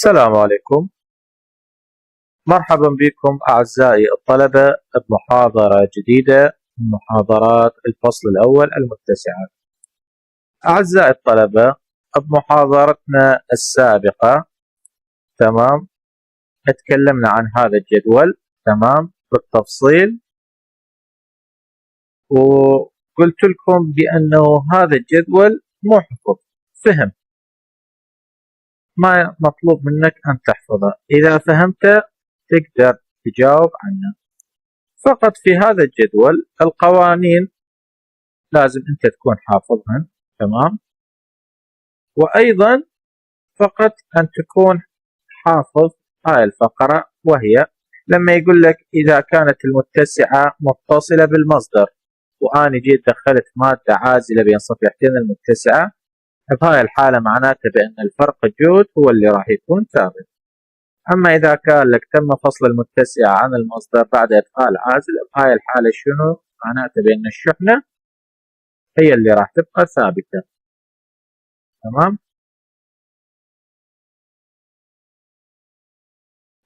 السلام عليكم. مرحبا بكم أعزائي الطلبة بمحاضرة جديدة من محاضرات الفصل الأول المتسعة. أعزائي الطلبة، بمحاضرتنا السابقة تكلمنا عن هذا الجدول بالتفصيل، وقلت لكم بأنه هذا الجدول مو حفظ، فهم، ما مطلوب منك أن تحفظه، إذا فهمته تقدر تجاوب عنه. فقط في هذا الجدول القوانين لازم أنت تكون حافظهن، وأيضا فقط أن تكون حافظ هاي الفقرة، وهي لما يقول لك إذا كانت المتسعة متصلة بالمصدر وأنا جيت دخلت مادة عازلة بين صفيحتين المتسعة، بهاي الحالة معناته بأن الفرق الجهد هو اللي راح يكون ثابت. أما إذا كان لك تم فصل المتسعة عن المصدر بعد إدخال عازل، بهاي الحالة شنو معناته؟ بأن الشحنة هي اللي راح تبقى ثابتة.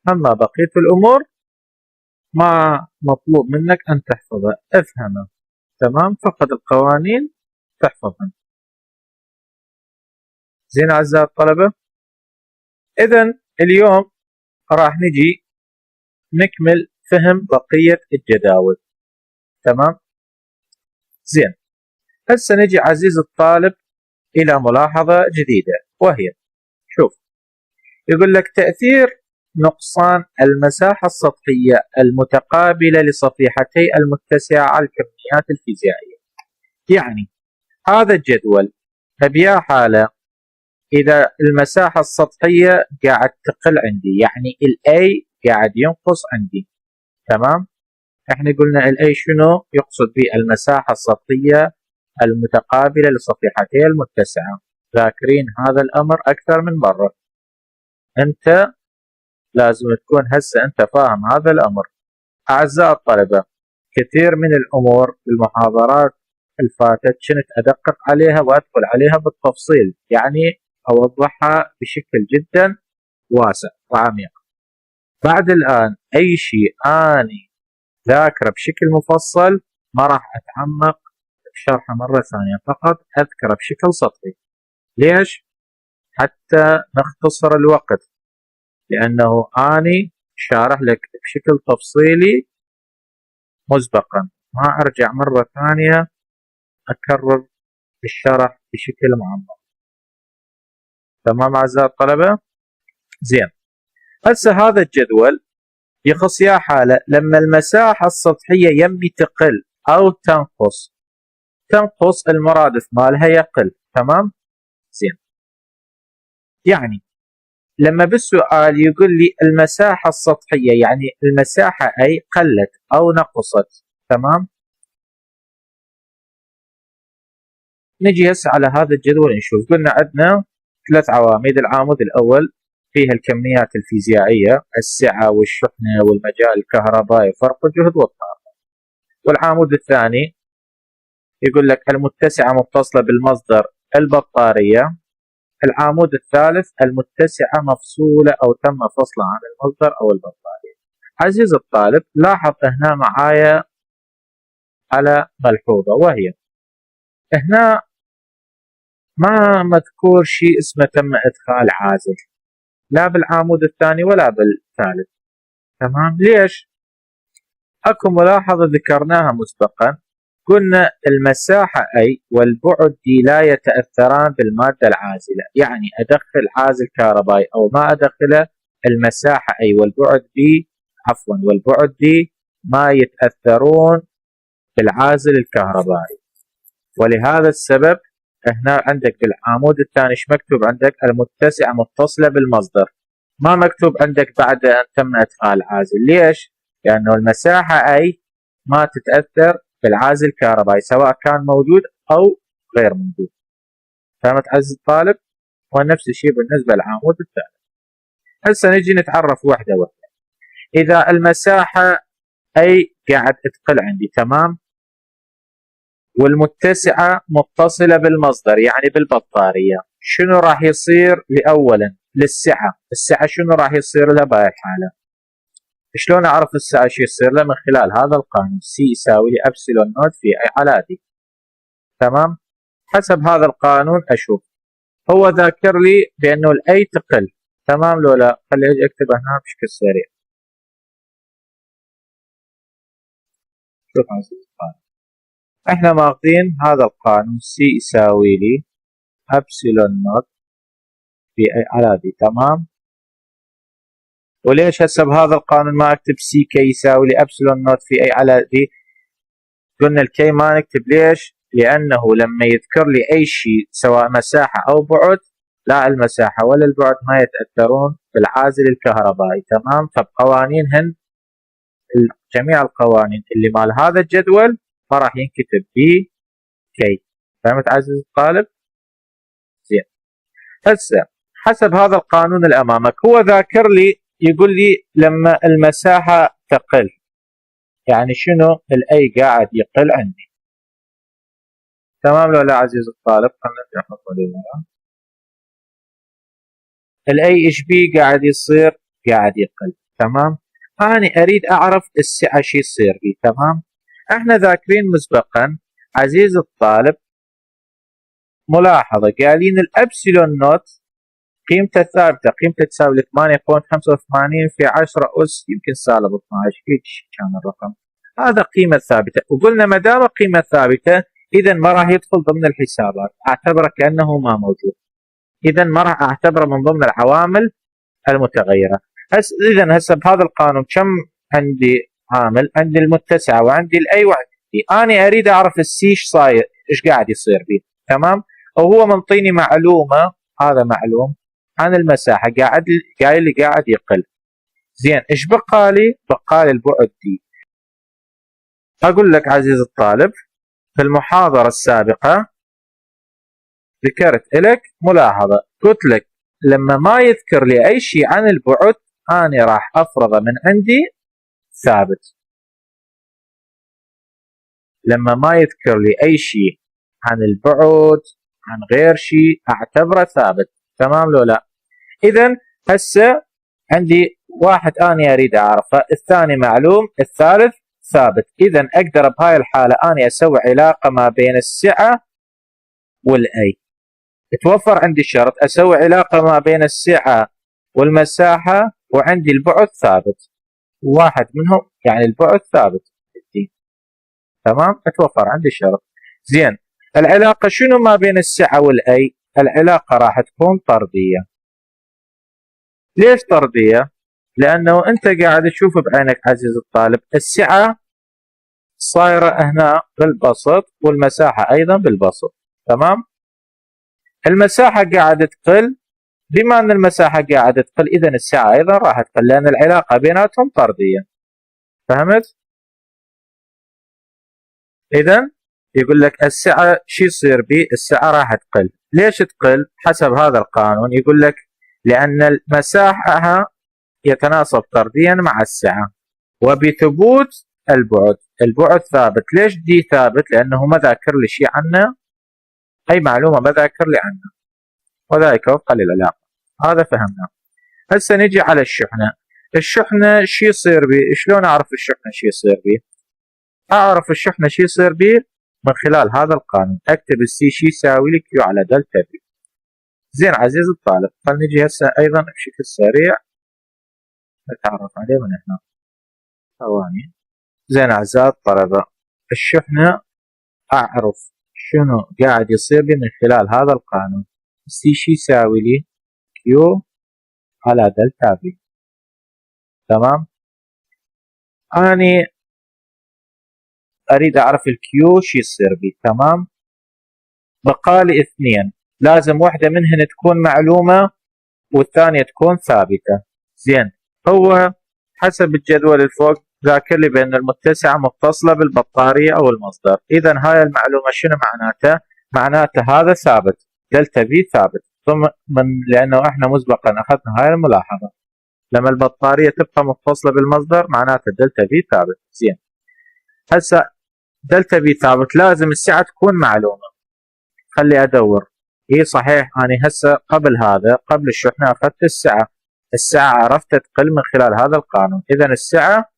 أما بقية الأمور ما مطلوب منك أن تحفظها، افهمها. فقط القوانين تحفظها. زين أعزائي الطلبة، إذن اليوم راح نجي نكمل فهم بقية الجداول. زين، هسه نجي عزيز الطالب إلى ملاحظة جديدة، وهي شوف، يقول لك تأثير نقصان المساحة السطحية المتقابلة لصفيحتي المتسعة على الكميات الفيزيائية. يعني هذا الجدول بيا حالة إذا المساحة السطحية قاعد تقل عندي، يعني A قاعد ينقص عندي. احنا قلنا A شنو يقصد به؟ المساحة السطحية المتقابلة لصفيحتي المتسعة. ذاكرين هذا الأمر أكثر من مرة، أنت لازم تكون هسه أنت فاهم هذا الأمر. أعزائي الطلبة، كثير من الأمور المحاضرات الفاتت كنت أدقق عليها وأدخل عليها بالتفصيل، يعني أوضحها بشكل جدا واسع وعميق. بعد الآن أي شيء أني ذاكره بشكل مفصل ما راح أتعمق بشرحه مرة ثانية، فقط أذكره بشكل سطحي. ليش؟ حتى نختصر الوقت، لأنه أني شارح لك بشكل تفصيلي مسبقا، ما أرجع مرة ثانية أكرر الشرح بشكل معمق. تمام أعزائي الطلبة؟ زين، هسه هذا الجدول يخص يا حالة لما المساحة السطحية يمي تقل أو تنقص المرادف مالها يقل. زين، يعني لما بالسؤال يقول لي المساحة السطحية، يعني المساحة أي قلت أو نقصت. نجي هسه على هذا الجدول نشوف. قلنا عندنا 3 عواميد. العامود الأول فيها الكميات الفيزيائية، السعة والشحنة والمجال الكهربائي، فرق الجهد والطاقة. والعامود الثاني يقول لك المتسعة متصلة بالمصدر، البطارية. العامود الثالث المتسعة مفصولة أو تم فصلها عن المصدر أو البطارية. عزيز الطالب، لاحظ هنا معايا على ملحوظة، وهي هنا ما مذكور شيء اسمه تم إدخال عازل، لا بالعامود الثاني ولا بالثالث. ليش؟ اكو ملاحظة ذكرناها مسبقا، قلنا المساحة أي والبعد D لا يتأثران بالمادة العازلة، يعني أدخل عازل كهربائي أو ما أدخله، المساحة أي والبعد D ما يتأثرون بالعازل الكهربائي. ولهذا السبب هنا عندك بالعمود الثاني ايش مكتوب عندك؟ المتسعة متصلة بالمصدر، ما مكتوب عندك بعد أن تم إدخال عازل. ليش؟ لأنه المساحة أي ما تتأثر بالعازل الكهربائي سواء كان موجود أو غير موجود. فهمت عزيزي الطالب؟ ونفس الشيء بالنسبة للعمود الثالث. هسه نجي نتعرف واحدة واحدة. إذا المساحة أي قاعد تقل عندي، والمتسعة متصلة بالمصدر يعني بالبطارية، شنو راح يصير لأولا؟ للسعة. السعة شنو راح يصير لها بهاي الحالة؟ شلون اعرف السعة شو يصير لها؟ من خلال هذا القانون سي يساوي لي ابسلون نوت في اي على دي. تمام؟ حسب هذا القانون اشوف هو ذاكر لي بانه الاي تقل. تمام لو لا؟ خلي اجي اكتبها هنا بشكل سريع. شوف احنا ماخذين هذا القانون سي يساوي لي ابسلون نوت في اي على دي. تمام؟ وليش هسه بهذا القانون ما اكتب سي كي يساوي لي ابسلون نوت في اي على دي؟ قلنا الكي ما نكتب. ليش؟ لانه لما يذكر لي اي شيء سواء مساحه او بعد، لا المساحه ولا البعد ما يتاثرون بالعازل الكهربائي. تمام؟ فبقوانينهن جميع القوانين اللي مال هذا الجدول ما راح ينكتب بي كي. فهمت عزيزي الطالب؟ زين. هسه حسب هذا القانون اللي امامك هو ذاكر لي يقول لي لما المساحه تقل، يعني شنو؟ الاي قاعد يقل عندي. تمام لو لا عزيزي الطالب؟ خلينا نحط لنا الاي ايش بي قاعد يصير؟ قاعد يقل. تمام؟ انا اريد اعرف السعه شو يصير بي. تمام؟ احنا ذاكرين مسبقا عزيزي الطالب ملاحظه قايلين الابسلون نوت قيمته ثابته، قيمته تساوي 8.85 في 10 اس يمكن سالب 12 هيك كان الرقم. هذا قيمه ثابته، وقلنا ما دام قيمه ثابته اذا ما راح يدخل ضمن الحسابات، اعتبره كانه ما موجود. اذا ما راح اعتبره من ضمن العوامل المتغيره. اذا هسه بهذا القانون كم عندي عامل؟ عندي المتسعه وعندي الاي وعندي انا اريد اعرف السي ايش صاير، ايش قاعد يصير بيه. تمام؟ وهو منطيني معلومه، هذا معلوم عن المساحه قايل لي قاعد يقل. زين ايش بقى لي؟ بقى لي البعد دي. اقول لك عزيزي الطالب في المحاضره السابقه ذكرت لك ملاحظه، قلت لك لما ما يذكر لي اي شيء عن البعد انا راح افرضه من عندي ثابت. لما ما يذكر لي اي شيء عن البعد عن غير شيء اعتبره ثابت. تمام لو لا؟ اذا هسه عندي واحد انا اريد اعرفه، الثاني معلوم، الثالث ثابت. اذا اقدر بهاي الحاله اني اسوي علاقه ما بين السعه والاي. توفر عندي الشرط اسوي علاقه ما بين السعه والمساحه وعندي البعد ثابت، واحد منهم يعني البعد ثابت. تمام؟ اتوفر عندي الشرط. زين العلاقه شنو ما بين السعه والاي؟ العلاقه راح تكون طرديه. ليش طرديه؟ لانه انت قاعد تشوف بعينك عزيزي الطالب السعه صايره هنا بالبسط والمساحه ايضا بالبسط. تمام؟ المساحه قاعده تقل، بما ان المساحه قاعده تقل اذا السعه ايضا راح تقل لان العلاقه بيناتهم طرديه. فهمت؟ اذا يقول لك السعه شو يصير بي؟ السعه راح تقل. ليش تقل؟ حسب هذا القانون يقول لك لان المساحه يتناسب طرديا مع السعه وبثبوت البعد. البعد ثابت. ليش دي ثابت؟ لانه ما ذاكر لي شيء عنه، اي معلومه ما ذاكر لي عنها، وذلك وفقا للعلاقه. هذا فهمنا. هسه نجي على الشحنه. الشحنه شو يصير بي؟ شلون اعرف الشحنه شو يصير بي؟ اعرف الشحنه شو يصير بي من خلال هذا القانون، اكتب السي شي يساوي لي كيو على دلتا بي. زين عزيزي الطالب خلينا نجي هسه ايضا بشكل سريع نتعرف عليه من هنا. ثواني. زين اعزائي الطلبه الشحنه اعرف شنو قاعد يصير بي من خلال هذا القانون، السي شي يساوي لي كيو على دلتا بي. تمام؟ اني اريد اعرف الكيو شو يصير بي. تمام؟ بقالي اثنين، لازم واحده منهن تكون معلومه والثانيه تكون ثابته. زين هو حسب الجدول الفوق ذاكر لي بان المتسعه متصله بالبطاريه او المصدر. اذا هاي المعلومه شنو معناتها؟ معناته هذا ثابت، دلتا بي ثابت. ثم لانه احنا مسبقا اخذنا هاي الملاحظه لما البطاريه تبقى متصله بالمصدر معناته دلتا بي ثابت. زين هسه دلتا بي ثابت لازم السعه تكون معلومه. خلي ادور اي صحيح، انا هسه قبل هذا قبل الشحنة اخذت السعة، السعة عرفت تقل من خلال هذا القانون، اذا السعة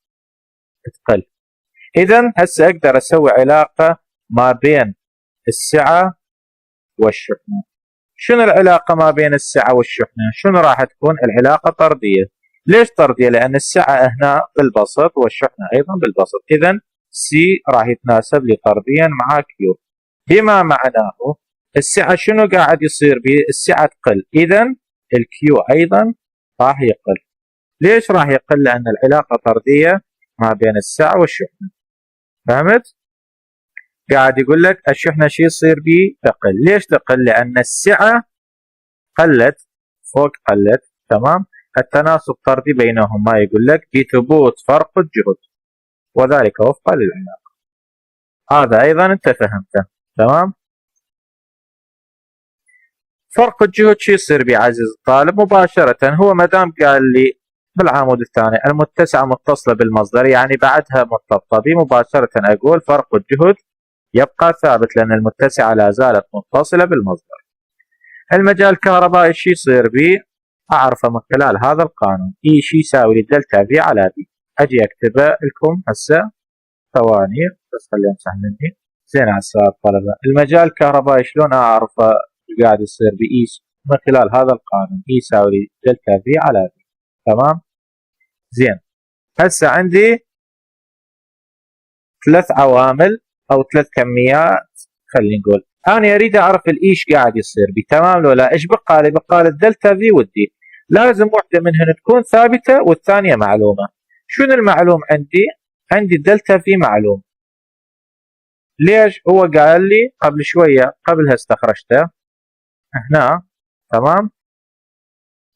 تقل. اذا هسه اقدر اسوي علاقة ما بين السعة والشحنة. شنو العلاقة ما بين السعة والشحنة؟ شنو راح تكون؟ العلاقة طردية. ليش طردية؟ لأن السعة هنا بالبسط والشحنة أيضا بالبسط، إذا سي راح يتناسب لي طرديا مع كيو، بما معناه السعة شنو قاعد يصير به؟ السعة تقل، إذا الكيو أيضا راح يقل. ليش راح يقل؟ لأن العلاقة طردية ما بين السعة والشحنة. فهمت؟ قاعد يقول لك الشحنة شو يصير بي؟ تقل. ليش تقل؟ لأن السعة قلت فوق قلت، تمام؟ التناسب طردي بينهما، يقول لك بثبوت فرق الجهد، وذلك وفقا للعلاقة. هذا أيضا أنت فهمته، تمام؟ فرق الجهد شو يصير بي عزيز الطالب؟ مباشرة هو ما دام قال لي بالعمود الثاني المتسعة متصلة بالمصدر، يعني بعدها مرتبطة بي، مباشرة أقول فرق الجهد يبقى ثابت لأن المتسعة لا زالت متصلة بالمصدر. المجال الكهربائي شو يصير بي؟ أعرفه من خلال هذا القانون، إي شي يساوي لي دلتا في على بي. أجي أكتبه لكم هسه، ثواني بس خليه يمسح مني. زين عسى الطلبة، المجال الكهربائي شلون أعرفه قاعد يصير بي؟ إي من خلال هذا القانون، إي يساوي لي دلتا في على بي، تمام؟ زين، هسه عندي 3 عوامل أو 3 كميات، خلينا نقول انا اريد اعرف الايش قاعد يصير بي، تمام لو لا؟ ايش بقى لي؟ بقى لي الدلتا في والدي، لازم واحده منهن تكون ثابته والثانيه معلومه. شنو المعلوم عندي؟ عندي الدلتا في معلوم. ليش؟ هو قال لي قبل شويه، قبلها استخرجته هنا، تمام؟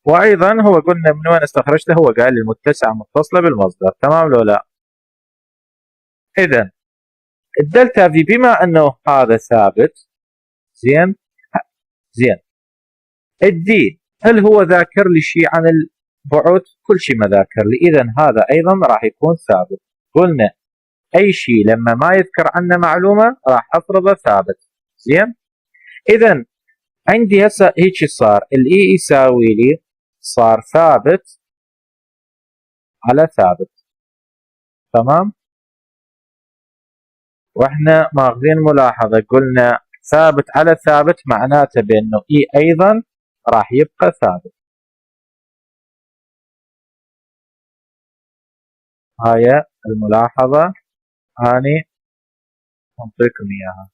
وايضا هو قلنا من وين استخرجته؟ هو قال لي المتسعه متصله بالمصدر، تمام لو لا؟ اذا الدلتا في بما انه هذا ثابت، زين زين، الدي هل هو ذاكر لي شيء عن البعد؟ كل شيء ما ذاكر لي، اذا هذا ايضا راح يكون ثابت. قلنا اي شيء لما ما يذكر عنه معلومه راح افرضه ثابت، زين؟ اذا عندي هسه هيك صار الاي يساوي لي صار ثابت على ثابت، تمام؟ واحنا ماخذين ملاحظه قلنا ثابت على ثابت معناته بانه اي ايضا راح يبقى ثابت. هاي الملاحظة أني أنطيكم إياها.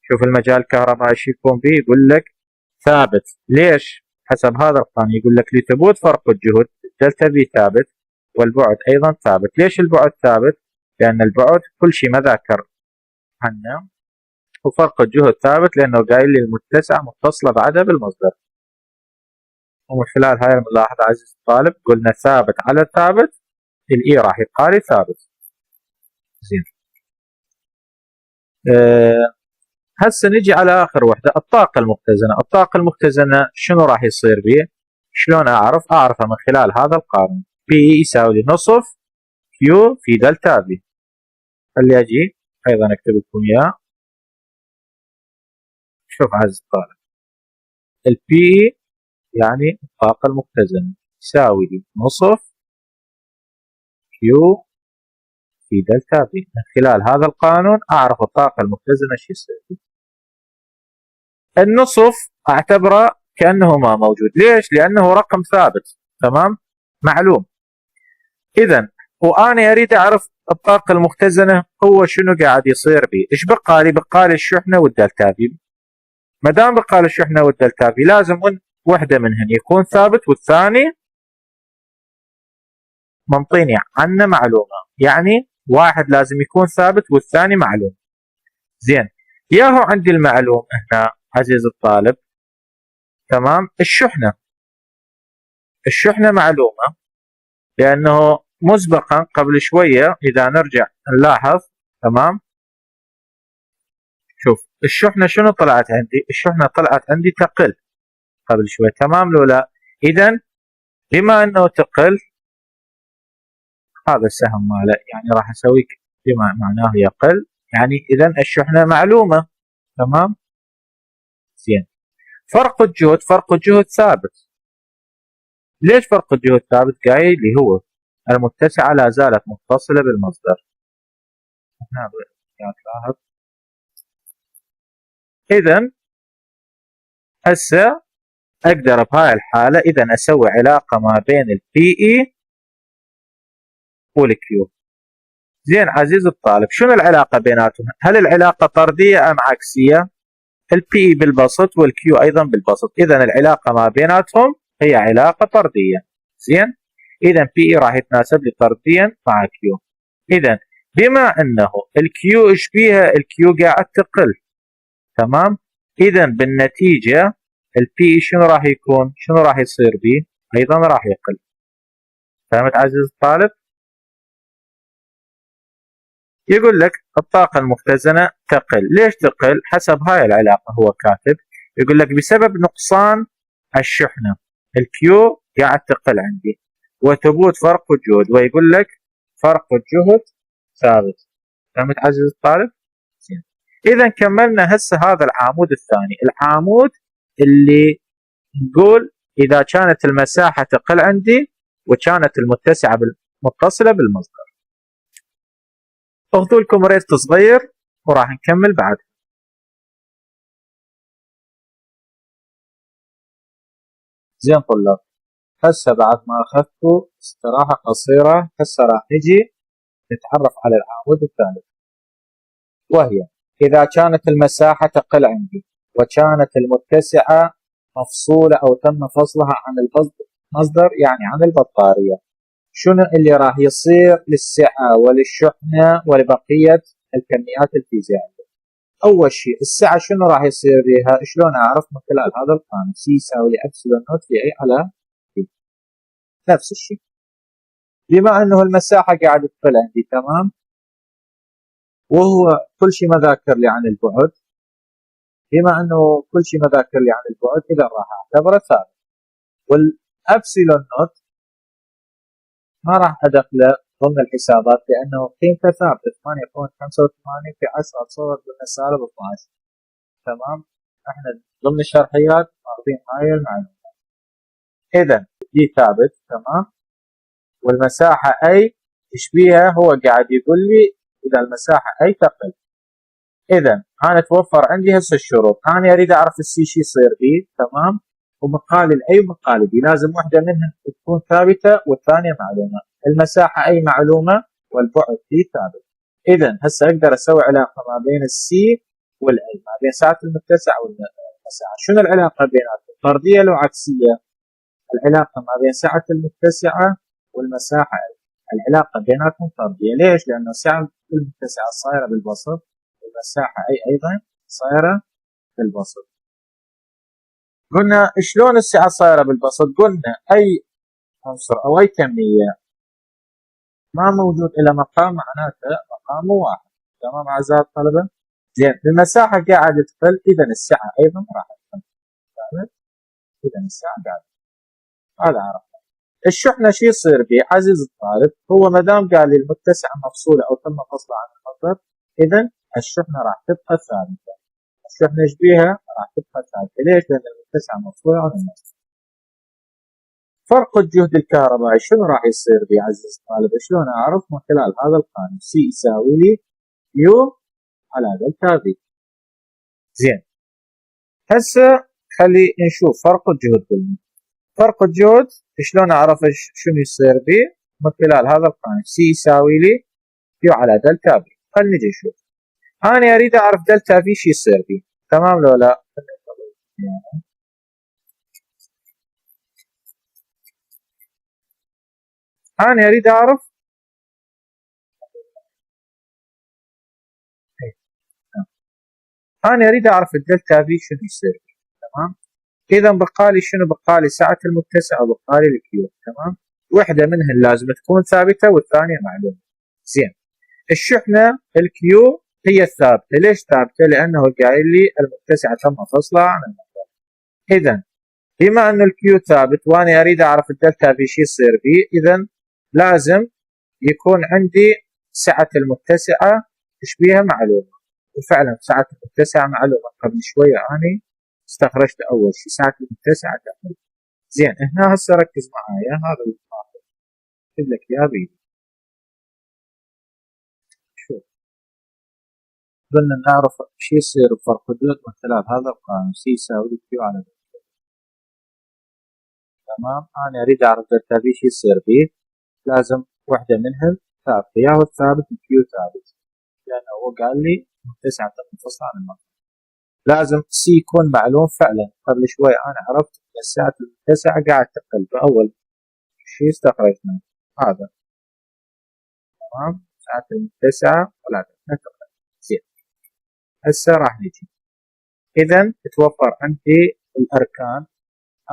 شوف المجال الكهربائي شو يكون به؟ يقول لك ثابت. ليش؟ حسب هذا القانون يقول لك لثبوت فرق الجهد دلتا في ثابت والبعد أيضا ثابت. ليش البعد ثابت؟ لأن البعد كل شيء ما ذاكر عنه، وفرق الجهد ثابت لأنه قايل لي المتسعة متصلة بعدها بالمصدر. ومن خلال هاي الملاحظة عزيزي الطالب قلنا ثابت على ثابت، الإي راح يبقى لي ثابت. زين. هسه نجي على اخر وحده، الطاقه المختزنه. الطاقه المختزنه شنو راح يصير بيه؟ شلون اعرف؟ اعرفها من خلال هذا القانون، بي يساوي لي نصف كيو في دلتا في. خلي اجي ايضا اكتب لكم اياه. شوف عزيزي الطالب، البي يعني الطاقه المختزنه يساوي لي نصف كيو في دلتا في. من خلال هذا القانون اعرف الطاقه المختزنه شو يصير. النصف اعتبره كانه ما موجود. ليش؟ لانه رقم ثابت، تمام؟ معلوم. اذا وانا اريد اعرف الطاقه المختزنه هو شنو قاعد يصير بي. ايش بقى لي؟ بقى لي الشحنه والدلتا في. ما دام بقى لي الشحنه والدلتا في لازم وحده منهن يكون ثابت والثاني منطيني عنه معلومه، يعني واحد لازم يكون ثابت والثاني معلوم. زين، ياهو عندي المعلوم هنا عزيزي الطالب، تمام؟ الشحنه معلومه لانه مسبقا قبل شويه اذا نرجع نلاحظ، تمام؟ شوف الشحنه شنو طلعت عندي؟ الشحنه طلعت عندي تقل قبل شويه، تمام لو لا؟ اذا بما انه تقل هذا السهم ماله يعني راح اسوي بما معناه يقل، يعني اذا الشحنه معلومه، تمام؟ زين، فرق الجهد ثابت. ليش فرق الجهد ثابت؟ قايل لي هو المتسعة لا زالت متصلة بالمصدر. هنا تلاحظ. إذا هسه أقدر بهاي الحالة إذا أسوي علاقة ما بين البي إي والكيو. زين عزيز الطالب، شنو العلاقة بيناتهم؟ هل العلاقة طردية أم عكسية؟ البي إي بالبسط والكيو أيضا بالبسط، إذا العلاقة ما بيناتهم هي علاقة طردية. زين، إذا بي إي راح يتناسب لي طرديا مع كيو. إذا بما أنه الكيو إيش بيها؟ الكيو قاعد تقل، تمام؟ إذا بالنتيجة البي إي شنو راح يكون؟ شنو راح يصير بيه؟ أيضا راح يقل. فهمت عزيز الطالب؟ يقول لك الطاقة المختزنة تقل. ليش تقل؟ حسب هاي العلاقة هو كاتب، يقول لك بسبب نقصان الشحنة الكيو قاعد تقل عندي وثبوت فرق الجهد، ويقول لك فرق الجهد ثابت. فهمت عزيز الطالب؟ إذا كملنا هسه هذا العمود الثاني، العمود اللي نقول إذا كانت المساحة تقل عندي وكانت المتسعة متصلة بالمصدر. اخذوا لكم ريست صغير وراح نكمل بعد. زين طلاب، هسه بعد ما اخذتوا استراحة قصيرة هسه راح نجي نتعرف على العمود الثالث، وهي إذا كانت المساحة تقل عندي وكانت المتسعة مفصولة أو تم فصلها عن المصدر، يعني عن البطارية، شنو اللي راح يصير للسعة وللشحنة ولبقية الكميات الفيزيائية؟ أول شيء السعة شنو راح يصير بها؟ شلون أعرف؟ من خلال هذا القانون، سي يساوي إبسلون نوت في أي على بي. نفس الشيء، بما أنه المساحة قاعد تقل عندي، تمام، وهو كل شيء مذاكر لي عن البعد، بما أنه كل شيء مذاكر لي عن البعد إذا راح أعتبره ثابت، والأبسلون نوت ما راح أدخله ضمن الحسابات لأنه قيمته ثابتة 8.85 في 10 تصور قلنا سالب 12. تمام، احنا ضمن الشرحيات ماخذين هاي المعلومات. إذا دي ثابت، تمام، والمساحة أي تشبيهها هو قاعد يقول لي إذا المساحة أي تقل. إذا أنا توفر عندي هسه الشروط، أنا أريد أعرف السي شي يصير بي، تمام، ومقابل الأي ومقابل بي لازم واحدة منهم تكون ثابتة والثانية معلومة. المساحة أي معلومة والبعد بي ثابت. إذا هسه أقدر أسوي علاقة ما بين السي والأي، ما بين سعة المتسع والمساحة. شنو العلاقة بيناتهم؟ طردية لو عكسية؟ العلاقة ما بين سعة المتسعة والمساحة أي، العلاقة بيناتهم طردية. ليش؟ لأنه سعة المتسعة صايرة بالبسط، المساحة أي أيضا صايرة بالبسط. قلنا شلون السعة صايرة بالبسط؟ قلنا أي عنصر أو أي كمية ما موجود إلا مقام معناته مقامه واحد. تمام أعزائي الطلبة؟ زين، المساحة قاعدة تقل، إذا السعة أيضا راح تقل. إذا السعة قاعدة، هذا عرفنا. الشحنة شو يصير بيه عزيز الطالب؟ هو ما دام قال لي المتسعة مفصولة أو تم فصلها عن المصدر، إذا الشحنة راح تبقى ثابتة. الشحنة ايش بيها؟ راح تبقى ثابتة. ليش؟ لأن المتسعة مفصولة عن المصدر. فرق الجهد الكهربائي شنو راح يصير بيه عزيز الطالب؟ شلون أعرف؟ من خلال هذا القانون، سي يساوي لي يو على دلتا في. زين، هسه خلي نشوف فرق الجهد بالمتر. فرق الجهد شلون أعرف شنو يصير بيه؟ من خلال هذا القانون، سي يساوي لي يو على دلتا في. خلينا نجي نشوف. أنا أريد أعرف دلتا في شو يصير بيه، تمام لو لا؟ أنا أريد أعرف الدلتا في شنو يصير بيه، تمام؟ إذا بقالي شنو؟ بقالي سعة المتسع وبقالي الكيو، تمام؟ وحدة منهن لازم تكون ثابتة والثانية معلومة. زين، الشحنة الكيو هي الثابتة. ليش ثابتة؟ لأنه قايل لي المتسعة تم فصلها عن المصدر. إذا بما أن الكيو ثابت وأنا أريد أعرف الدلتا في شو يصير بيه، إذا لازم يكون عندي سعة المتسعة تشبيها معلومة، وفعلا سعة المتسعة معلومة. قبل شوية أنا استخرجت أول شيء ساعة المتسعة كامل. زين هنا هسه ركز معايا، هذا اللي اكتب لك اياه بيدي. شوف قلنا نعرف شو يصير بفرق حدود من خلال هذا القانون، سي يساوي كيو على دلتا. تمام، انا اريد اعرف دلتا بي شو يصير بيه، لازم وحده منهم ثابته، يا هو الثابت كيو ثابت، لانه هو قال لي متسعة تنفصل عن المنطقة. لازم سي يكون معلوم فعلا. قبل شوي انا عرفت ان الساعة المتسعة قاعد تقل، فاول شيء استخرجنا هذا. تمام، الساعة المتسعة ولا تقل. زين هسه راح نجي، اذا توفر عندي الاركان.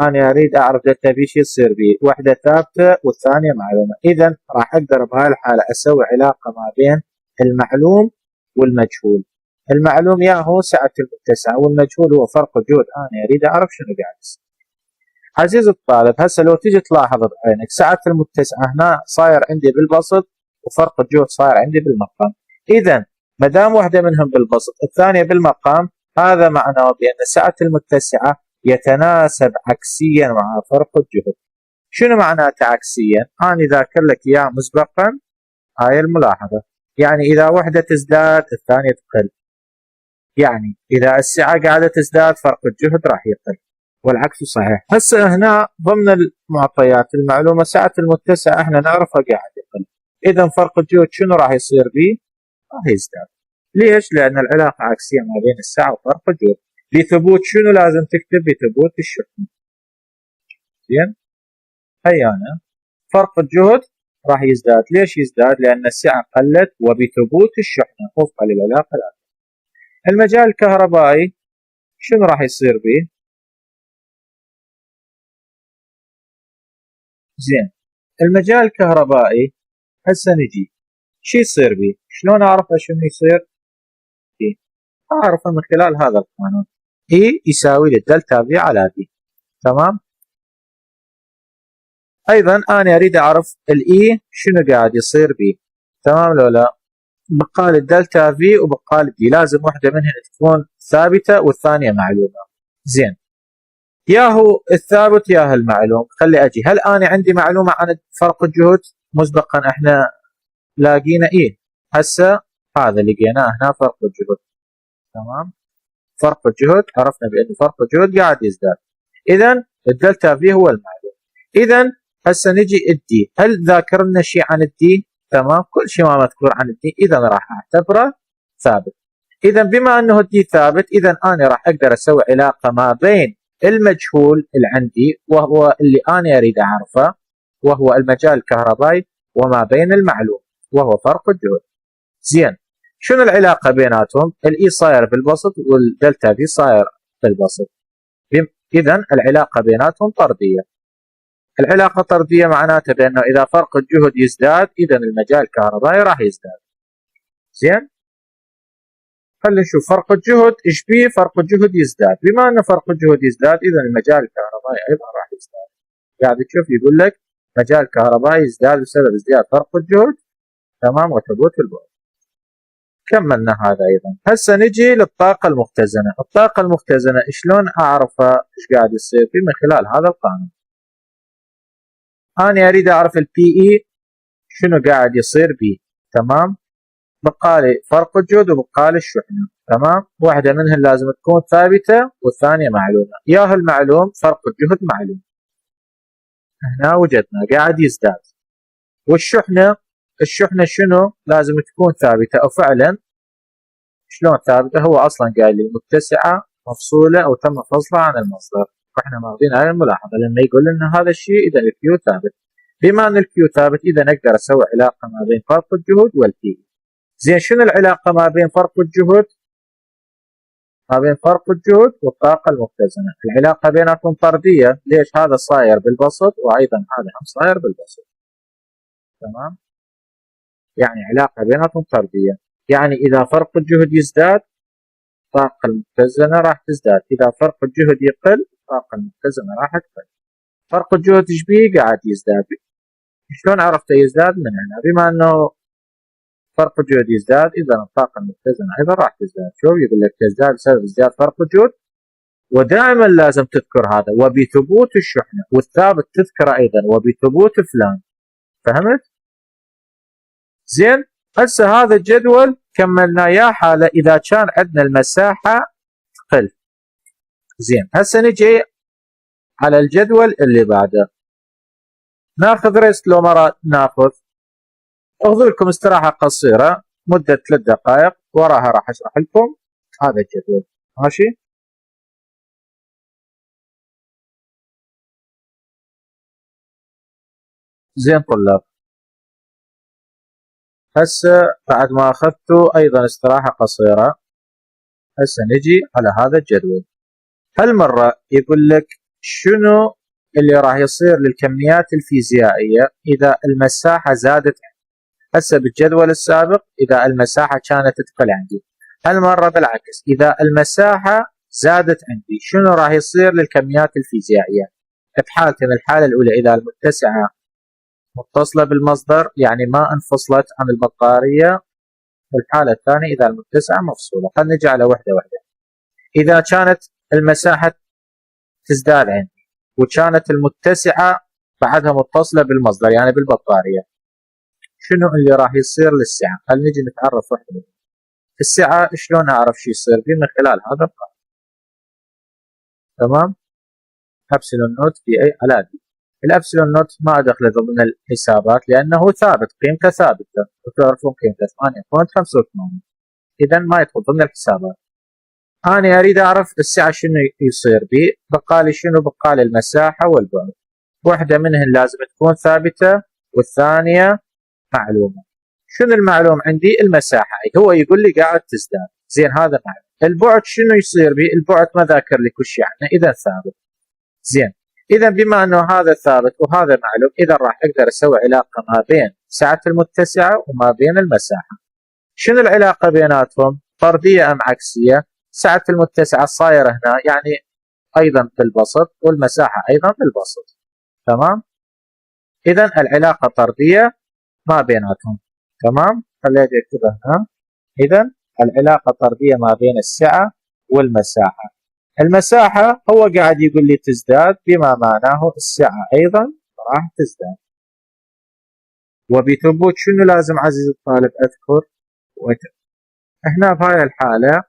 انا اريد اعرف دلتا بي شو يصير بيه، وحده ثابته والثانيه معلومه. اذا راح اقدر بهاي الحاله اسوي علاقه ما بين المعلوم والمجهول. المعلوم يا هو سعه المتسعه، والمجهول هو فرق الجهد. انا اريد اعرف شنو قاعد يصير. عزيزي الطالب، هسه لو تجي تلاحظ بعينك سعه المتسعه هنا صاير عندي بالبسط، وفرق الجهد صاير عندي بالمقام. اذا ما دام وحده منهم بالبسط الثانيه بالمقام، هذا معناه بان سعه المتسعه يتناسب عكسيا مع فرق الجهد. شنو معناته عكسيا؟ انا ذاكر لك اياه مسبقا هاي الملاحظه. يعني اذا وحده تزداد الثانيه تقل، يعني اذا السعه قاعده تزداد فرق الجهد راح يقل، والعكس صحيح. هسه هنا ضمن المعطيات المعلومه سعه المتسعه احنا نعرفها قاعد يقل، اذا فرق الجهد شنو راح يصير به؟ راح يزداد. ليش؟ لان العلاقه عكسيه ما بين السعه وفرق الجهد. لثبوت شنو لازم تكتب؟ بثبوت الشحنه. زين هيانا فرق الجهد راح يزداد. ليش يزداد؟ لان السعه قلت وبثبوت الشحنه وفقا للعلاقه الاتيه. المجال الكهربائي شنو راح يصير به؟ زين المجال الكهربائي هسه نجي شو يصير به؟ شلون اعرفه شنو يصير به؟ اعرفه من خلال هذا القانون، اي يساوي للدلتا في على في. تمام، ايضا انا اريد اعرف الاي شنو قاعد يصير به. تمام لو لا؟ بقال الدلتا في وبقال دي، لازم واحده منهن تكون ثابته والثانيه معلومه. زين يا هو الثابت يا المعلوم. خلي اجي، هل انا عندي معلومه عن فرق الجهد؟ مسبقا احنا لاقينا ايه، هسه هذا لقيناه هنا فرق الجهد. تمام، فرق الجهد عرفنا بان فرق الجهد قاعد يزداد، اذا الدلتا في هو المعلوم. اذا هسه نجي الدي، هل ذاكر لنا شيء عن الدي؟ تمام، كل شيء ما مذكور عن الدي اذا راح اعتبره ثابت. اذا بما انه الدي ثابت، اذا انا راح اقدر اسوي علاقه ما بين المجهول اللي عندي وهو اللي انا اريد اعرفه وهو المجال الكهربائي، وما بين المعلوم وهو فرق الجهد. زين شنو العلاقه بيناتهم؟ الاي صاير بالبسط والدلتا في صاير بالبسط، اذا العلاقه بيناتهم طرديه. العلاقه طرديه معناتها بانه اذا فرق الجهد يزداد اذا المجال الكهربائي راح يزداد. زين خلينا نشوف فرق الجهد ايش بيه؟ فرق الجهد يزداد، بما ان فرق الجهد يزداد اذا المجال الكهربائي ايضا راح يزداد. قاعد تشوف يقول لك مجال الكهربائي يزداد بسبب ازدياد فرق الجهد. تمام، وثبوت البعد. كملنا هذا ايضا. هسه نجي للطاقه المختزنه. الطاقه المختزنه شلون اعرفها ايش قاعد يصير فيه؟ من خلال هذا القانون. انا اريد اعرف البي اي شنو قاعد يصير به. تمام، بقالي فرق الجهد وبقالي الشحنه. تمام، واحده منهن لازم تكون ثابته والثانيه معلومه. ياهو المعلوم فرق الجهد معلوم، هنا وجدنا قاعد يزداد. والشحنه، الشحنه شنو؟ لازم تكون ثابته. وفعلا شلون ثابته؟ هو اصلا قال لي متسعه مفصوله او تم فصلها عن المصدر، واحنا ماخذين هاي الملاحظه لما يقول لنا هذا الشيء اذا الكيو ثابت. بما ان الكيو ثابت اذا اقدر اسوي علاقه ما بين فرق الجهد والبي. زين شنو العلاقه ما بين فرق الجهد؟ ما بين فرق الجهد والطاقه المختزنه، العلاقه بيناتهم طرديه. ليش؟ هذا صاير بالبسط وايضا هذا هم صاير بالبسط. تمام، يعني علاقه بيناتهم طرديه، يعني اذا فرق الجهد يزداد الطاقه المختزنه راح تزداد، اذا فرق الجهد يقل الطاقه المختزنه راح تقل. فرق الجهد ايش بيه؟ قاعد يزداد. شلون عرفت يزداد؟ من هنا، بما انه فرق الجهد يزداد اذا الطاقه المختزنه ايضا راح تزداد. شوف يقول لك تزداد بسبب ازدياد فرق الجهد ودائما لازم تذكر هذا وبثبوت الشحنة، والثابت تذكره أيضا وبثبوت فلان. فهمت؟ زين، هسه هذا الجدول كملنا يا حالة إذا كان عندنا المساحة تقل. زين، هسه نجي على الجدول اللي بعده، ناخذ ريست لو مرة ناخذ. اخذوا لكم استراحة قصيرة مدة 3 دقائق، وراها راح اشرح لكم هذا الجدول. ماشي؟ زين طلاب، هسه بعد ما اخذتوا ايضا استراحة قصيرة، هسه نجي على هذا الجدول. هالمرة يقول لك شنو اللي راح يصير للكميات الفيزيائية إذا المساحة زادت. هسه بالجدول السابق إذا المساحة كانت تقل عندي، هالمرة بالعكس، إذا المساحة زادت عندي شنو راح يصير للكميات الفيزيائية. بحالتين، الحالة الأولى إذا المتسعة متصلة بالمصدر يعني ما انفصلت عن البطارية، والحالة الثانية إذا المتسعة مفصولة. خلينا نجي على وحدة وحدة. إذا كانت المساحة تزداد عندي وكانت المتسعة بعدها متصلة بالمصدر يعني بالبطارية، شنو اللي راح يصير للسعة؟ خلينا نجي نتعرف واحدة وحدة. السعة شلون أعرف شو يصير بي؟ من خلال هذا القانون. تمام؟ أبسلون نوت في أي على دي. الأبسلون نوت ما أدخله ضمن الحسابات لأنه ثابت، قيمته ثابتة، وتعرفون قيمته 8.85، إذا ما يدخل ضمن الحسابات. أنا أريد أعرف السعة شنو يصير بي. بقالي شنو؟ بقالي المساحة والبعد، واحدة منهن لازم تكون ثابتة والثانية معلومة. شنو المعلوم عندي؟ المساحة، هو يقول لي قاعد تزداد. زين، هذا معلوم. البعد شنو يصير بي؟ البعد ما ذاكر لي كل شيء عنه، إذا ثابت. زين، إذا بما أنه هذا ثابت وهذا معلوم، إذا راح أقدر أسوي علاقة ما بين سعة المتسعة وما بين المساحة. شنو العلاقة بيناتهم؟ طردية أم عكسية؟ سعة المتسعة صايرة هنا يعني أيضا بالبسط، والمساحة أيضا بالبسط. تمام؟ إذا العلاقة طردية ما بيناتهم. تمام؟ خليني أكتبها هنا. إذا العلاقة طردية ما بين السعة والمساحة. المساحة هو قاعد يقول لي تزداد، بما معناه السعة أيضا راح تزداد. وبثبوت شنو لازم عزيزي الطالب أذكر؟ هنا بهاي الحالة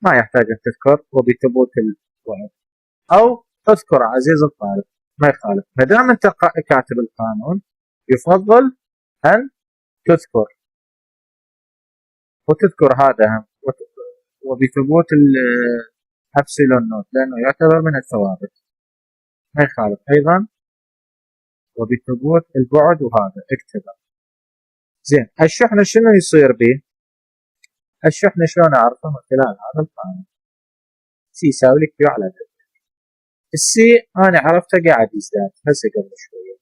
ما يحتاج أن تذكر وبثبوت الوعد، أو اذكر عزيزي الطالب ما يخالف. ما دام أنت كاتب القانون يفضل أن تذكر، وتذكر هذا هم وبثبوت الأبسلون نوت لأنه يعتبر من الثوابت، ما يخالف. أيضا وبثبوت البعد، وهذا اكتبه. زين، الشحنة شنو يصير به؟ الشحنة شلون أعرفه؟ من خلال هذا القانون. سي يساوي لك كيو على دلتا. السي أنا عرفته قاعد يزداد هسه قبل شوية.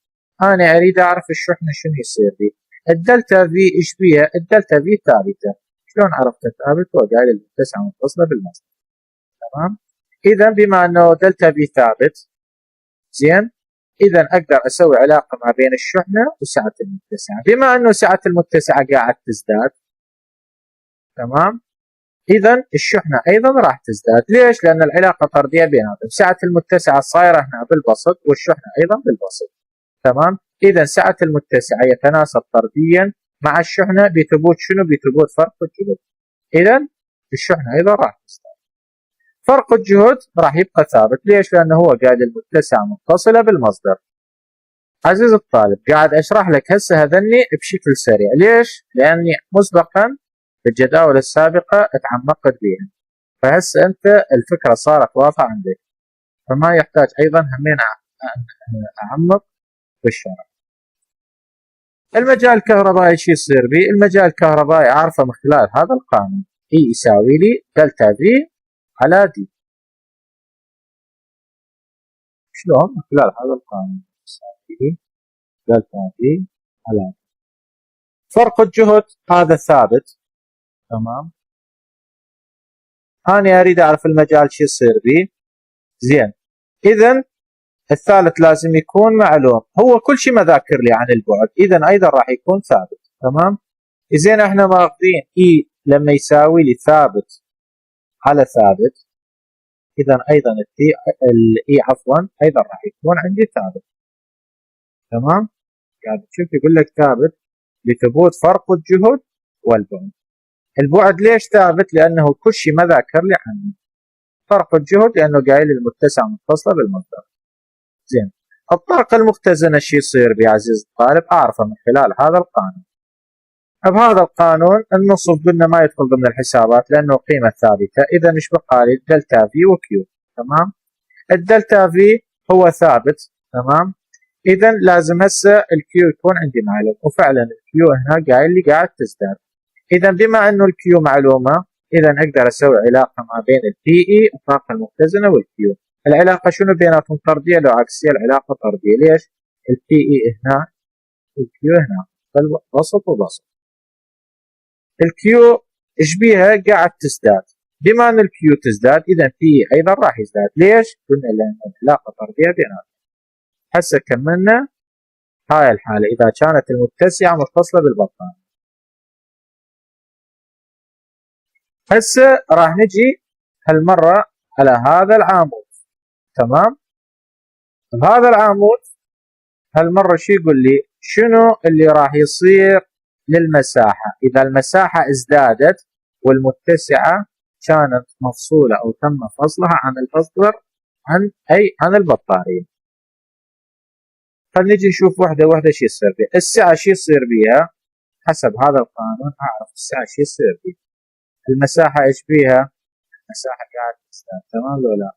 أنا أريد أعرف الشحنة شنو يصير به. الدلتا في إيش بيها؟ الدلتا في ثابتة. شلون عرفته ثابت؟ هو قايل المتسعة متصلة بالمصدر. تمام؟ إذا بما أنه دلتا في ثابت، زين، إذا أقدر أسوي علاقة ما بين الشحنة وسعة المتسعة. بما أنه سعة المتسعة قاعد تزداد، تمام، إذا الشحنة أيضا راح تزداد. ليش؟ لأن العلاقة طردية بيناتهم. سعة المتسعة صايرة هنا بالبسط والشحنة أيضا بالبسط. تمام؟ إذا سعة المتسعة يتناسب طرديا مع الشحنة بثبوت شنو؟ بثبوت فرق الجهد. إذا الشحنة أيضا راح تزداد. فرق الجهد راح يبقى ثابت. ليش؟ لأنه هو قاعد المتسعة متصلة بالمصدر. عزيز الطالب، قاعد أشرح لك هسه هذني بشكل سريع. ليش؟ لأني مسبقا في الجداول السابقة اتعمقت بها، فهسه أنت الفكرة صارت واضحة عندك، فما يحتاج أيضا همين أعمق بالشرح. المجال الكهربائي شو يصير بي؟ المجال الكهربائي أعرفه من خلال هذا القانون، E يساوي لي دلتا في على دي. شلون؟ من خلال هذا القانون يساوي لي دلتا في على دي. فرق الجهد هذا ثابت. تمام، أنا أريد أعرف المجال شو يصير بيه. زين، إذا الثالث لازم يكون معلوم. هو كل شيء ما ذاكر لي عن البعد، إذا أيضا راح يكون ثابت. تمام، زين، احنا ماخذين إي لما يساوي لي ثابت على ثابت، اذا ايضا التي الاي عفوا ايضا راح يكون عندي ثابت. تمام؟ قاعد تشوف يقول لك ثابت لثبوت فرق الجهد والبعد. البعد ليش ثابت؟ لانه كل شيء ما ذاكر لي عنه. فرق الجهد لانه قايل المتسعه متصله بالمصدر. زين، الطاقه المختزنه شو يصير بي عزيز الطالب؟ اعرفه من خلال هذا القانون. بهذا القانون النصب قلنا ما يدخل ضمن الحسابات لانه قيمه ثابته، اذا ايش بقى لي؟ دلتا في وكيو. تمام؟ الدلتا في هو ثابت. تمام؟ اذا لازم هسه الكيو يكون عندي معلوم، وفعلا الكيو هنا قايل لي قاعد تزداد. اذا بما انه الكيو معلومه، اذا اقدر اسوي علاقه ما بين البي اي الطاقه المختزنه والكيو. العلاقه شنو بيناتهم؟ طرديه. لو عكسيه العلاقه طرديه. ليش؟ البي اي هنا والكيو هنا، وسط ووسط. الكيو ايش بيها؟ قاعد تزداد. بما ان الكيو تزداد اذا بي اي ايضا راح يزداد. ليش؟ قلنا لان العلاقه طرديه بيناتهم. هسه كملنا هاي الحاله اذا كانت المتسعه متصله بالبطانيه. هسه راح نجي هالمره على هذا العامود. تمام؟ بهذا العامود هالمره شو يقول لي؟ شنو اللي راح يصير للمساحه اذا المساحه ازدادت والمتسعه كانت مفصوله او تم فصلها عن المصدر عن البطاريه. خلينا نجي نشوف وحده وحده شو يصير بها. السعه شو يصير بها؟ حسب هذا القانون اعرف السعه شو يصير بها. المساحه ايش بيها؟ المساحه قاعده تزداد. تمام لو لا؟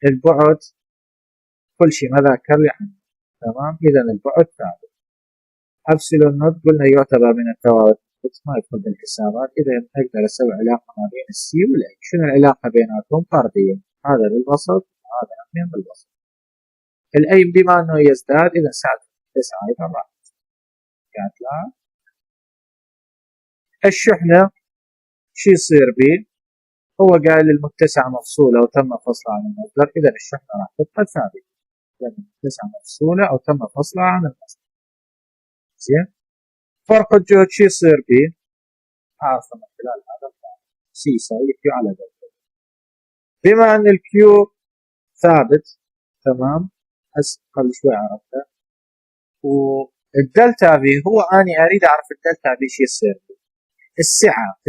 البعد كل شيء ما ذاكر لي عنه. تمام؟ اذا البعد ثابت. ابسلون نوت قلنا يعتبر من الثوابت ما يدخل بالحسابات. اذا اقدر اسوي علاقه ما بين السي والاي. شنو العلاقه بيناتهم؟ طرديه. هذا للوسط وهذا من بالوسط. الاي بما انه يزداد اذا ساعه 9 ايضا راح قاعد لها. الشحنه شو يصير به؟ هو قال المتسعه مفصوله وتم فصلها عن المصدر، اذا الشحنه راح تبقى ثابته. لان المتسعه مفصوله او تم فصلها عن المصدر. زين؟ فرق الجهد شو يصير به؟ اعرفه من خلال هذا القانون. سي يساوي كيو على دلتا. بما ان الكيو ثابت. تمام؟ هسه قبل شوي عرفته. والدلتا في هو اني اريد اعرف الدلتا في شو يصير به.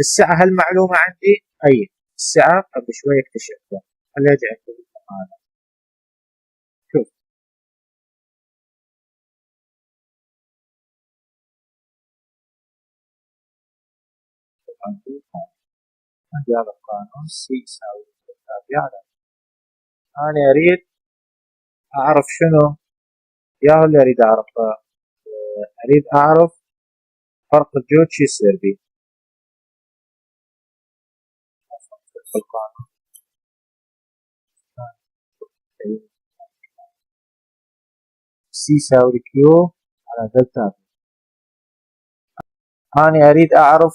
السعه هل معلومه عندي؟ اي السعه قبل شوي اكتشفتها. خليني ارجع اكتب هذا. شوف عندي هذا القانون سي يساوي دلتا في على. انا اريد اعرف شنو؟ يا اللي اريد اعرفه. اريد اعرف فرق الجهد شو يصير به. القانون سي يساوي كيو على دلتا في. أنا أريد أعرف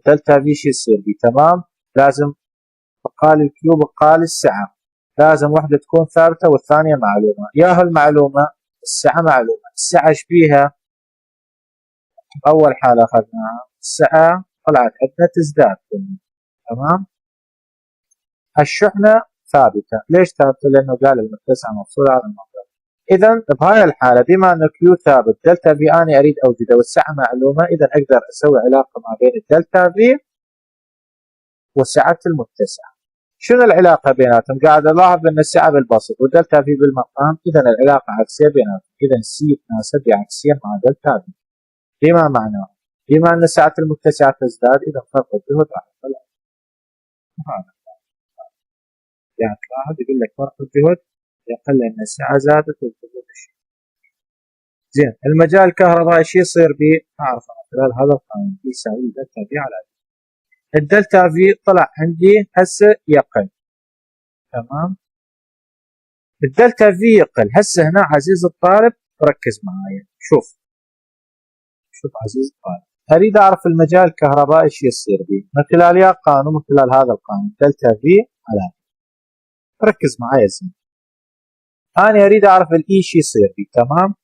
دلتا في شو يصير بي. تمام؟ لازم بقال الكيو بقال السعة، لازم واحدة تكون ثابتة والثانية معلومة. ياها المعلومة السعة معلومة. السعة ايش بيها؟ أول حالة أخذناها السعة طلعت عندنا تزداد. تمام؟ الشحنة ثابتة. ليش ثابتة؟ لأنه قال المتسعة مفصولة على المصدر. إذا بهاي الحالة بما أنه كيو ثابت دلتا في أنا أريد أوجده والسعة معلومة، إذا أقدر أسوي علاقة ما بين الدلتا في وسعة المتسعة. شنو العلاقة بيناتهم؟ قاعد ألاحظ أن السعة بالبسط والدلتا في بالمقام، إذا العلاقة عكسية بيناتهم. إذا سي يتناسب عكسيا مع دلتا في. بما معناه بما أن سعة المتسعة تزداد إذا فرق الجهد راح يطلع. يعني تلاحظ يقول لك فرق الجهد يقل لأن السعة زادت والجهد الشيء. زين، المجال الكهربائي شو يصير به؟ أعرف من خلال هذا القانون يساوي دلتا في على الدلتا في طلع عندي هسه يقل. تمام؟ الدلتا في يقل. هسه هنا عزيز الطالب ركز معايا. شوف عزيز الطالب، اريد اعرف المجال الكهربائي شو يصير به من خلال يا قانون من خلال هذا القانون دلتا في على. ركز معايا زين. انا اريد اعرف الاي شو يصير به. تمام؟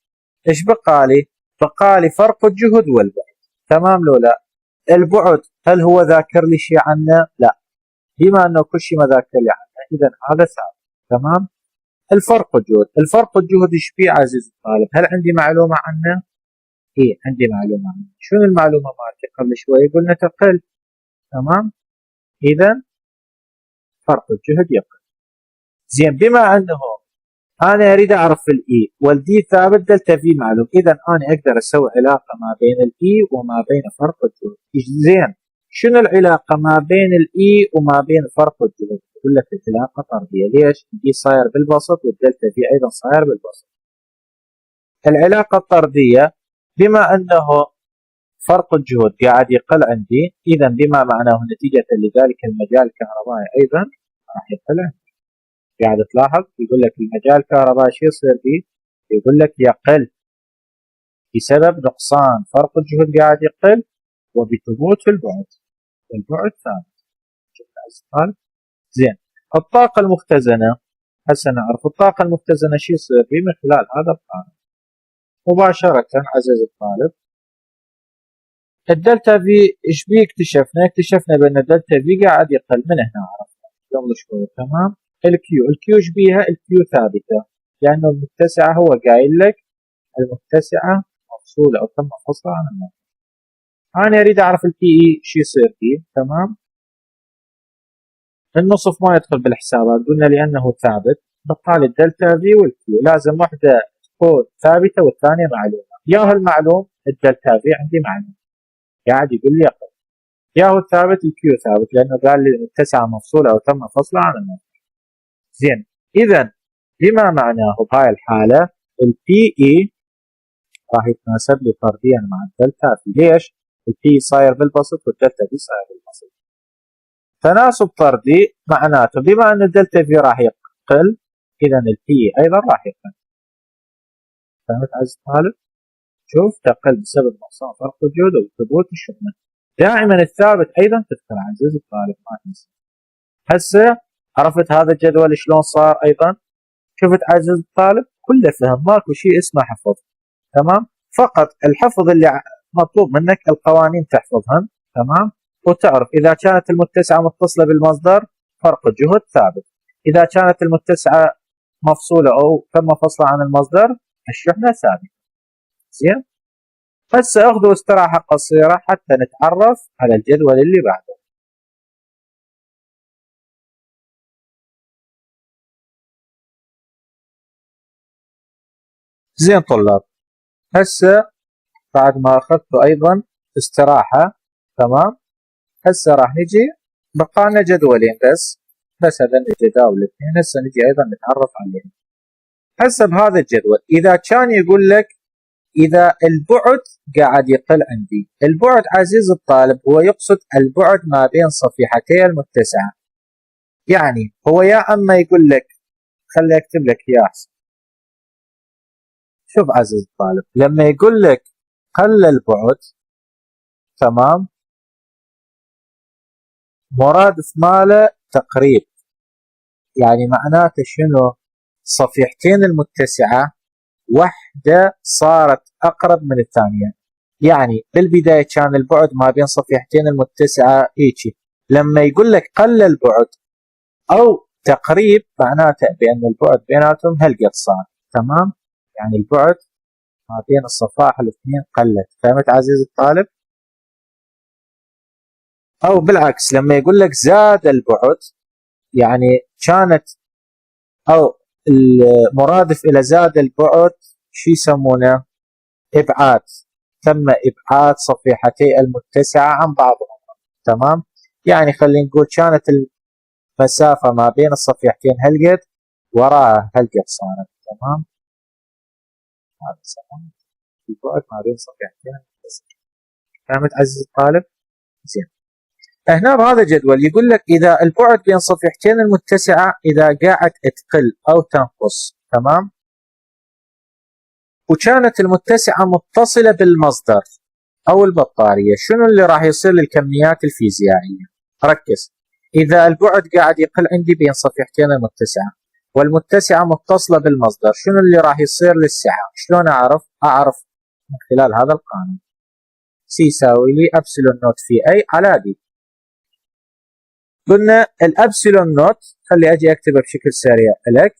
ايش بقالي؟ بقالي فرق الجهد والبعد. تمام لو لا؟ البعد هل هو ذاكر لي شيء عنه؟ لا. بما انه كل شيء ما ذاكر لي عنه إذا هذا ثابت. تمام. الفرق الجهد ايش فيه عزيزي الطالب؟ هل عندي معلومة عنه؟ ايه عندي معلومة عنه. شنو المعلومة مالتي قبل شوي؟ قلنا تقل. تمام. إذا فرق الجهد يقل. زين، بما أنه أنا أريد أعرف الإي والدي ثابت، دلتا في معلوم، إذا أنا أقدر أسوي علاقة ما بين الإي وما بين فرق الجهد. زين، شنو العلاقة ما بين الإي وما بين فرق الجهد؟ يقول لك العلاقة طردية. ليش؟ الإي صاير بالبسط والدلتا في أيضا صاير بالبسط. العلاقة الطردية بما أنه فرق الجهد قاعد يقل عندي، إذا بما معناه نتيجة لذلك المجال الكهربائي أيضا راح يقل عندي. قاعد تلاحظ يقول لك المجال الكهربائي شو يصير فيه؟ يقول لك يقل بسبب نقصان فرق الجهد قاعد يقل وبثبوت البعد. البعد ثابت. شفت؟ زين، الطاقة المختزنة هسه نعرف الطاقة المختزنة شو يصير فيه من خلال هذا القانون مباشرة. عزيزي الطالب، الدلتا في ايش بيه اكتشفنا بان الدلتا في قاعد يقل من هنا، عرفنا قبل شوي. تمام. الكيو ايش بيها؟ الكيو ثابته لانه المتسعه هو قايل لك المتسعه مفصوله او تم فصلها عن الموضوع. انا اريد اعرف البي اي شو يصير فيه. تمام. النصف ما يدخل بالحسابات، قلنا لانه ثابت، بالتالي الدلتا في والكيو لازم واحده تكون ثابته والثانيه معلومه. ياهو المعلوم الدلتا في عندي معلوم قاعد يقول لي يقل، ياهو الثابت الكيو ثابت لانه قال لي المتسعه مفصوله او تم فصلها عن الموضوع. زين، اذا بما معناه بهاي الحاله البي اي راح يتناسب لي طرديا مع الدلتا في. ليش؟ البي صاير بالبسط والدلتا في صاير بالبسط. تناسب طردي معناته بما ان الدلتا في راح يقل اذا البي ايضا راح يقل. فهمت عزيزي الطالب؟ شوف، تقل بسبب نقصان فرق الجهد وثبوت الشحنه. دائما الثابت ايضا تذكر عزيزي الطالب، ما تنسى. هسه عرفت هذا الجدول شلون صار ايضا؟ شفت عزيزي الطالب؟ كله فهم، ماكو شيء اسمه حفظ. تمام. فقط الحفظ اللي مطلوب منك القوانين تحفظهن. تمام. وتعرف اذا كانت المتسعه متصله بالمصدر فرق الجهد ثابت، اذا كانت المتسعه مفصوله او تم فصلها عن المصدر الشحنه ثابته. زين، هسه اخذوا استراحه قصيره حتى نتعرف على الجدول اللي بعده. زين طلاب، هسه بعد ما اخذتوا ايضا استراحه، تمام، هسه راح نجي بقانا جدولين بس هذا الجداول الاثنين هسه نجي ايضا نتعرف عليهم. هسه بهذا الجدول اذا كان يقول لك اذا البعد قاعد يقل عندي، البعد عزيز الطالب هو يقصد البعد ما بين صفيحتي المتسعه. يعني هو يا اما يقول لك، خلي اكتب لك اياه احسن. شوف عزيز الطالب، لما يقول لك قل البعد، تمام، مرادف ماله تقريب. يعني معناته شنو؟ صفيحتين المتسعة واحدة صارت أقرب من الثانية. يعني بالبداية كان البعد ما بين صفيحتين المتسعة هيجي، لما يقول لك قل البعد أو تقريب معناته بأن البعد بيناتهم هالقد صار. تمام. يعني البعد ما بين الصفائح الاثنين قلت. فهمت عزيزي الطالب؟ أو بالعكس لما يقول لك زاد البعد، يعني كانت أو المرادف إلى زاد البعد شو يسمونه؟ إبعاد. تم إبعاد صفيحتي المتسعة عن بعضهم. تمام. يعني خلينا نقول كانت المسافة ما بين الصفيحتين هالقد، وراها هالقد صارت. تمام. هذا يسمونه البعد ما بين صفيحتين المتسعة. فهمت عزيزي الطالب؟ زين. هنا بهذا الجدول يقول لك إذا البعد بين صفيحتين المتسعة إذا قاعد تقل أو تنقص، تمام، وكانت المتسعة متصلة بالمصدر أو البطارية، شنو اللي راح يصير للكميات الفيزيائية؟ ركز، إذا البعد قاعد يقل عندي بين صفيحتين المتسعة والمتسعة متصلة بالمصدر، شنو اللي راح يصير للسعة؟ شلون أعرف؟ أعرف من خلال هذا القانون. سي يساوي لي أبسلون نوت في أي على دي. قلنا الابسلون نوت، خلي اجي اكتبه بشكل سريع لك.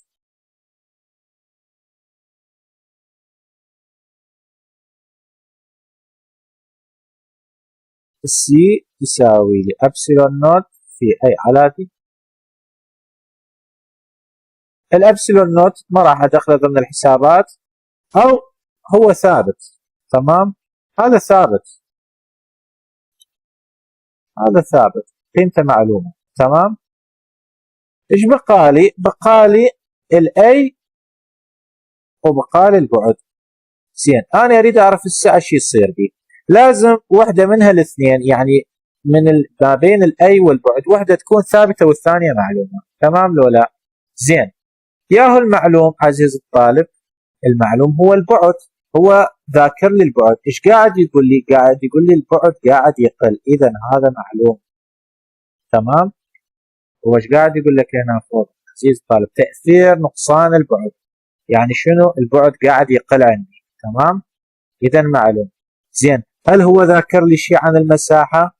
السي يساوي لي ابسلون نوت في اي علاتي. الابسلون نوت ما راح ادخله ضمن الحسابات، او هو ثابت. تمام، هذا ثابت، هذا ثابت قيمته معلومه. تمام، ايش بقالي؟ بقالي الاي وبقالي البعد. زين، انا اريد اعرف الساعه شو يصير بي. لازم واحده منها الاثنين، يعني من ما بين الاي والبعد واحده تكون ثابته والثانيه معلومه. تمام لو لا؟ زين، ياهو المعلوم عزيز الطالب، المعلوم هو البعد. هو ذاكر لي البعد. ايش قاعد يقول لي؟ قاعد يقول لي البعد قاعد يقل، اذا هذا معلوم. تمام، هو ايش قاعد يقول لك هنا فوق عزيز الطالب؟ تاثير نقصان البعد، يعني شنو؟ البعد قاعد يقل عندي. تمام، اذا معلوم. زين، هل هو ذاكر لي شيء عن المساحه؟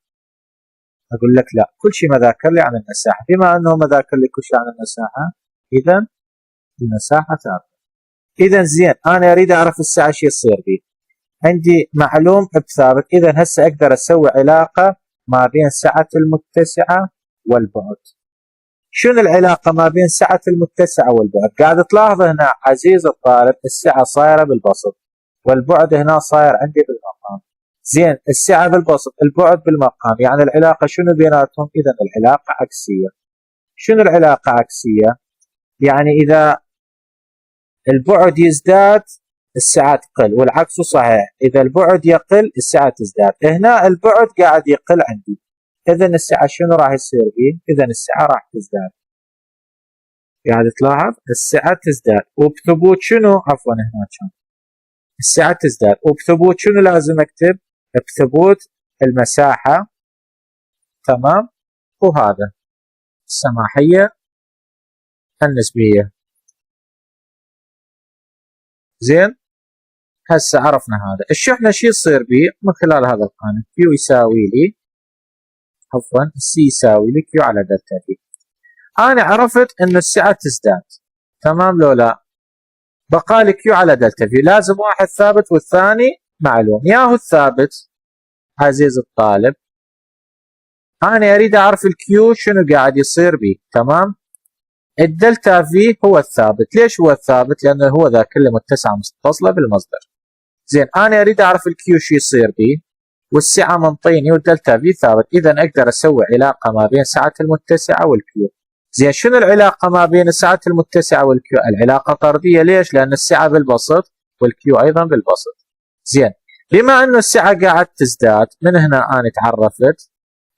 اقول لك لا، كل شيء ما ذاكر لي عن المساحه. بما انه ما ذاكر لي كل شيء عن المساحه، اذا المساحه ثابته. اذا زين، انا اريد اعرف الساعه شو يصير بي. عندي معلوم بثابت، اذا هسه اقدر اسوي علاقه ما بين سعه المتسعه والبعد. شنو العلاقه ما بين سعه المتسعه والبعد؟ قاعد تلاحظ هنا عزيز الطالب السعه صايره بالبسط، والبعد هنا صاير عندي بالمقام. زين، السعه بالبسط، البعد بالمقام، يعني العلاقه شنو بيناتهم؟ اذا العلاقه عكسيه. شنو العلاقه عكسيه؟ يعني اذا البعد يزداد السعه تقل، والعكس صحيح، اذا البعد يقل السعه تزداد. هنا البعد قاعد يقل عندي، اذا السعه شنو راح يصير بيه؟ اذا السعه راح تزداد. قاعد تلاحظ السعه تزداد، وبثبوت شنو؟ عفوا هنا كان السعه تزداد، وبثبوت شنو لازم اكتب؟ بثبوت المساحه. تمام، وهذا السماحيه النسبيه. زين، هسه عرفنا هذا. الشحنه شو يصير بيه من خلال هذا القانون؟ كيو يساوي لي، عفوا سي يساوي لي كيو على دلتا في. انا عرفت ان السعه تزداد. تمام لو لا؟ بقى لي كيو على دلتا في، لازم واحد ثابت والثاني معلوم. ياهو الثابت عزيز الطالب، انا اريد اعرف الكيو شنو قاعد يصير بيه. تمام، الدلتا في هو الثابت. ليش هو الثابت؟ لانه هو ذا كله متسعه متصله بالمصدر. زين، انا اريد اعرف الكيو شو يصير بيه، والسعه منطيني والدلتا في ثابت، اذا اقدر اسوي علاقه ما بين سعه المتسعه والكيو. زين، شنو العلاقه ما بين سعه المتسعه والكيو؟ العلاقه طرديه. ليش؟ لان السعه بالبسط والكيو ايضا بالبسط. زين، بما انه السعه قاعد تزداد، من هنا انا تعرفت،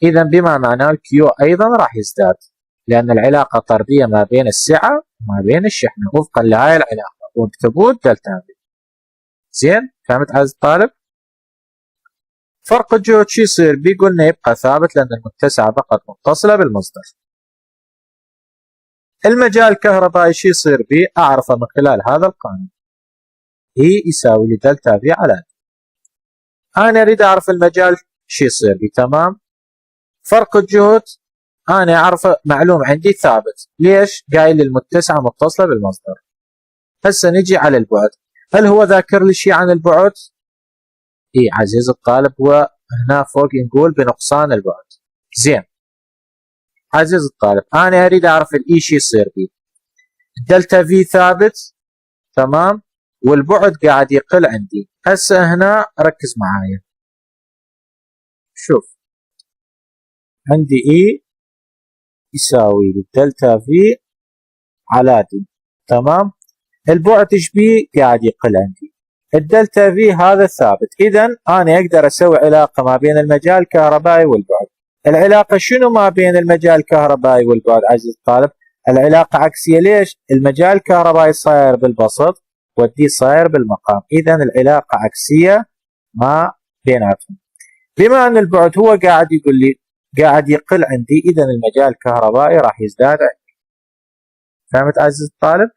اذا بما معناه الكيو ايضا راح يزداد، لان العلاقه طرديه ما بين السعه وما بين الشحنه وفقا لهاي العلاقه وبثبوت دلتا في. زين، فهمت عزيزي الطالب؟ فرق الجهد شو يصير بيه؟ قلنا يبقى ثابت لان المتسعه فقط متصله بالمصدر. المجال الكهربائي شو يصير بيه؟ اعرفه من خلال هذا القانون، اي يساوي لي دلتا في على دي. انا اريد اعرف المجال شو يصير بيه. تمام، فرق الجهد انا اعرفه معلوم عندي ثابت. ليش؟ قايل لي المتسعه متصله بالمصدر. هسه نجي على البعد، هل هو ذاكر لي شيء عن البعد؟ اي عزيز الطالب، هو هنا فوق نقول بنقصان البعد. زين عزيز الطالب، انا اريد اعرف الاي شو يصير بيه. الدلتا في ثابت، تمام، والبعد قاعد يقل عندي. هسه هنا ركز معايا، شوف عندي اي يساوي لي دلتا في على دي. تمام، البعد ايش بيه؟ قاعد يقل عندي. الدلتا في هذا ثابت، اذا انا اقدر اسوي علاقه ما بين المجال الكهربائي والبعد. العلاقه شنو ما بين المجال الكهربائي والبعد عزيزي الطالب؟ العلاقه عكسيه. ليش؟ المجال الكهربائي صاير بالبسط والدي صاير بالمقام، اذا العلاقه عكسيه ما بيناتهم. بما ان البعد هو قاعد يقول لي قاعد يقل عندي، اذا المجال الكهربائي راح يزداد عندي. فهمت عزيزي الطالب؟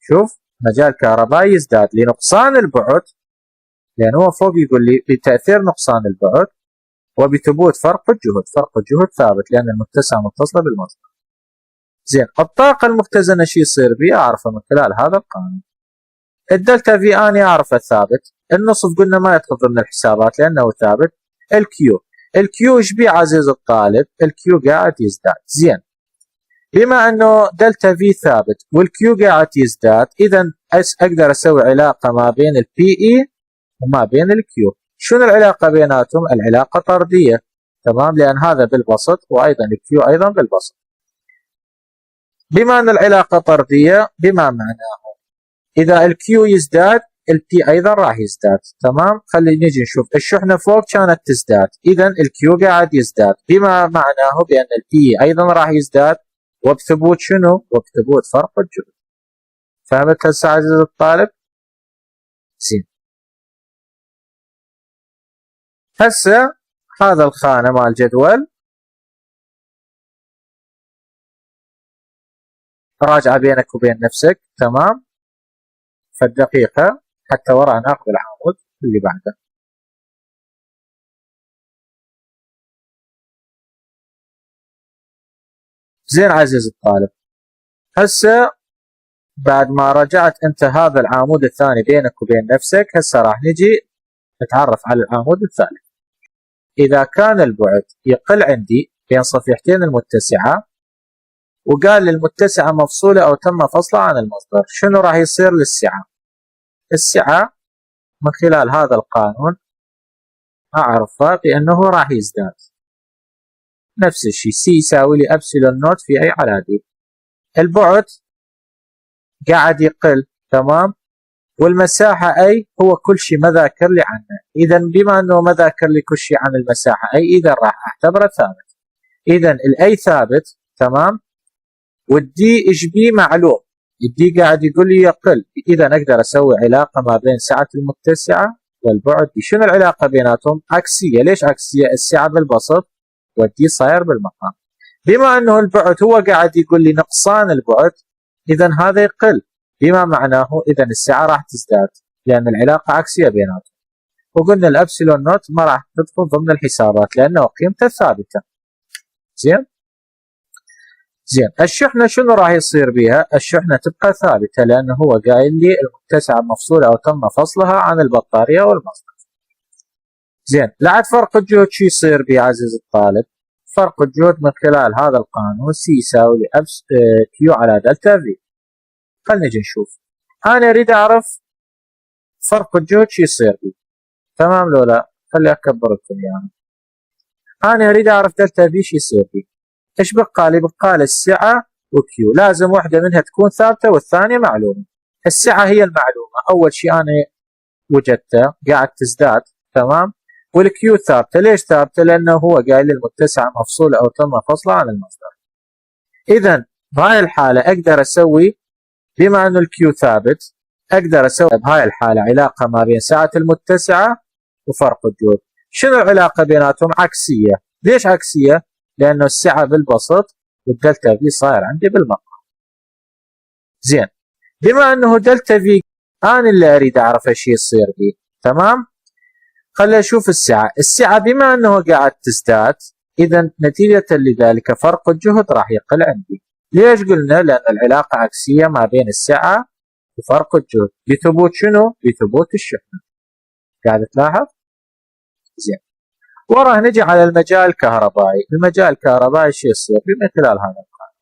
شوف، مجال كهربائي يزداد لنقصان البعد، لان هو فوق يقول لي بتاثير نقصان البعد وبثبوت فرق الجهد. فرق الجهد ثابت لأن المتسعة متصلة بالمصدر. زين، الطاقة المختزنة شو يصير بها؟ أعرفها من خلال هذا القانون. الدلتا في أنا أعرفه ثابت، النصف قلنا ما يدخل ضمن الحسابات لأنه ثابت. الكيو ايش بيه عزيز الطالب؟ الكيو قاعد يزداد. زين، بما انه دلتا في ثابت والكيو قاعد يزداد، اذا اقدر اسوي علاقه ما بين البي اي وما بين الكيو. شنو العلاقه بيناتهم؟ العلاقه طرديه، تمام، لان هذا بالبسط وايضا الكيو ايضا بالبسط. بما ان العلاقه طرديه بما معناه اذا الكيو يزداد البي ايضا راح يزداد. تمام، خلينا نجي نشوف الشحنه فوق كانت تزداد، اذا الكيو قاعد يزداد بما معناه بان البي ايضا راح يزداد وبثبوت شنو؟ وبثبوت فرق الجهد. فهمت هسه عزيزي الطالب؟ زين، هسه هذا الخانه مال الجدول راجعه بينك وبين نفسك، تمام، فالدقيقه حتى ورا ناخذ العمود اللي بعده. زين عزيزي الطالب، هسه بعد ما رجعت انت هذا العمود الثاني بينك وبين نفسك، هسه راح نجي نتعرف على العمود الثالث. اذا كان البعد يقل عندي بين صفيحتين المتسعه وقال لي المتسعه مفصوله او تم فصلها عن المصدر، شنو راح يصير للسعه؟ السعه من خلال هذا القانون اعرفها بانه راح يزداد. نفس الشيء سي يساوي لي ابسلون نوت في اي على دي. البعد قاعد يقل، تمام، والمساحة أي هو كل شيء ما ذاكر لي عنه. إذا بما أنه ما ذاكر لي كل شيء عن المساحة أي، إذا راح أعتبره ثابت. إذا الأي ثابت، تمام، والدي إيش بي معلوم. الدي قاعد يقول لي يقل، إذا أقدر أسوي علاقة ما بين سعة المتسعة والبعد. شنو العلاقة بيناتهم؟ عكسية. ليش عكسية؟ السعة بالبسط والدي صاير بالمقام. بما أنه البعد هو قاعد يقول لي نقصان البعد، إذا هذا يقل، بما معناه إذا السعة راح تزداد لأن العلاقة عكسية بيناتهم. وقلنا الأبسلون نوت ما راح تدخل ضمن الحسابات لأنه قيمته ثابتة. زين؟ زين، الشحنة شنو راح يصير بها؟ الشحنة تبقى ثابتة لأنه هو قايل لي المتسعة مفصولة أو تم فصلها عن البطارية والمصدر. زين، لعد فرق الجهد شو يصير به عزيز الطالب؟ فرق الجهد من خلال هذا القانون سي يساوي كيو على دلتا في. خلينا نجي نشوف. أنا أريد أعرف فرق الجهد شو يصير به، تمام لو لا؟ خلي أكبر لكم يعني. أنا أريد أعرف دلتا في شو يصير به. إيش بقى لي؟ بقى لي السعة وكيو، لازم واحدة منها تكون ثابتة والثانية معلومة. السعة هي المعلومة، أول شيء أنا وجدتها قاعد تزداد، تمام، والكيو ثابتة. ليش ثابتة؟ لأنه هو قايل المتسعة مفصولة أو تم فصلها عن المصدر. إذا بهاي الحالة أقدر أسوي، بما أنه الكيو ثابت، أقدر أسوي بهاي الحالة علاقة ما بين سعة المتسعة وفرق الجهد. شنو العلاقة بيناتهم؟ عكسية. ليش عكسية؟ لأنه السعة بالبسط والدلتا في صاير عندي بالمقام. زين، بما أنه دلتا في أنا اللي أريد أعرف إيش يصير بي، تمام؟ خلينا نشوف السعة. السعة بما أنه قاعد تزداد، إذا نتيجة لذلك فرق الجهد راح يقل عندي. ليش قلنا؟ لأن العلاقة عكسية ما بين السعة وفرق الجهد بثبوت شنو؟ بثبوت الشحنة. قاعد تلاحظ؟ زين، وراه نجي على المجال الكهربائي. المجال الكهربائي شو يصير؟ من خلال هذا القانون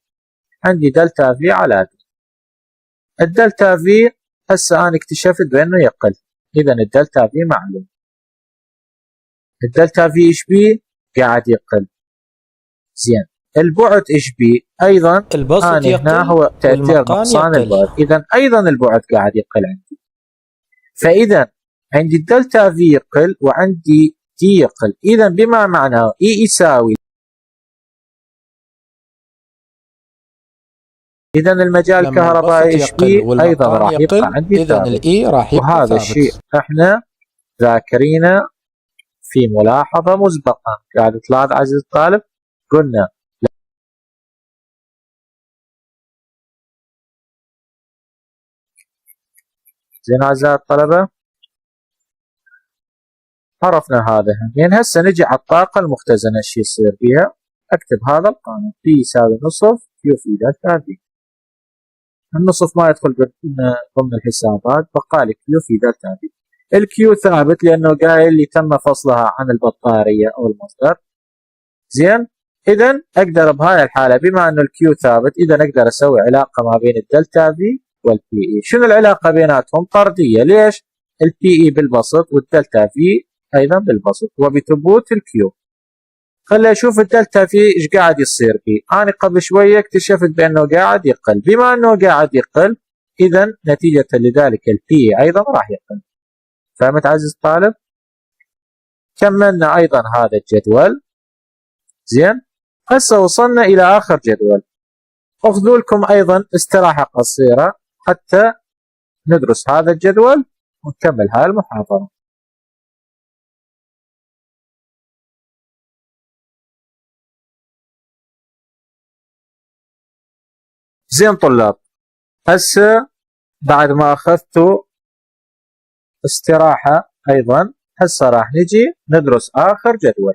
عندي دلتا في على دي. الدلتا في هسه أنا اكتشفت بأنه يقل، إذا الدلتا في معلوم. الدلتا في إيش بي؟ قاعد يقل. زين، البعد إيش بي؟ أيضا البسط أنا هنا يقل هو تأثير والمقام نقصان يقل. البعد، إذا أيضا البعد قاعد يقل عندي. فإذا عندي الدلتا في يقل وعندي دي يقل، إذا بما معناه إي يساوي، إذا المجال الكهربائي إيش بي؟ أيضا راح يبقى عندي إذا ثابت. الإي راح يبقى وهذا ثابت. الشيء احنا ذاكرينه في ملاحظة مسبقا. قاعد تلاحظ عزيزي الطالب؟ قلنا زين أعزائي الطلبة؟ عرفنا هذا همين. هسه نجي على الطاقة المختزنة شو يصير بيها. اكتب هذا القانون P يساوي نصف Q في دلتا V. النصف ما يدخل ضمن الحسابات، بقى لي Q في دلتا V. الكيو ثابت لانه قايل لي تم فصلها عن البطارية او المصدر. زين، اذا اقدر بهاي الحالة بما انه الكيو ثابت اذا اقدر اسوي علاقة ما بين الدلتا V والبي اي. شنو العلاقة بيناتهم؟ طردية. ليش؟ البي اي بالبسط والدلتا في ايضا بالبسط وبثبوت الكيو. خلي اشوف الدلتا في ايش قاعد يصير فيه. انا قبل شويه اكتشفت بانه قاعد يقل، بما انه قاعد يقل اذا نتيجه لذلك البي ايضا راح يقل. فهمت عزيز الطالب؟ كملنا ايضا هذا الجدول. زين، هسه وصلنا الى اخر جدول. اخذوا لكم ايضا استراحه قصيره حتى ندرس هذا الجدول ونكمل هاي المحاضره. زين طلاب، هسه بعد ما اخذتوا استراحة ايضا هسه راح نجي ندرس اخر جدول.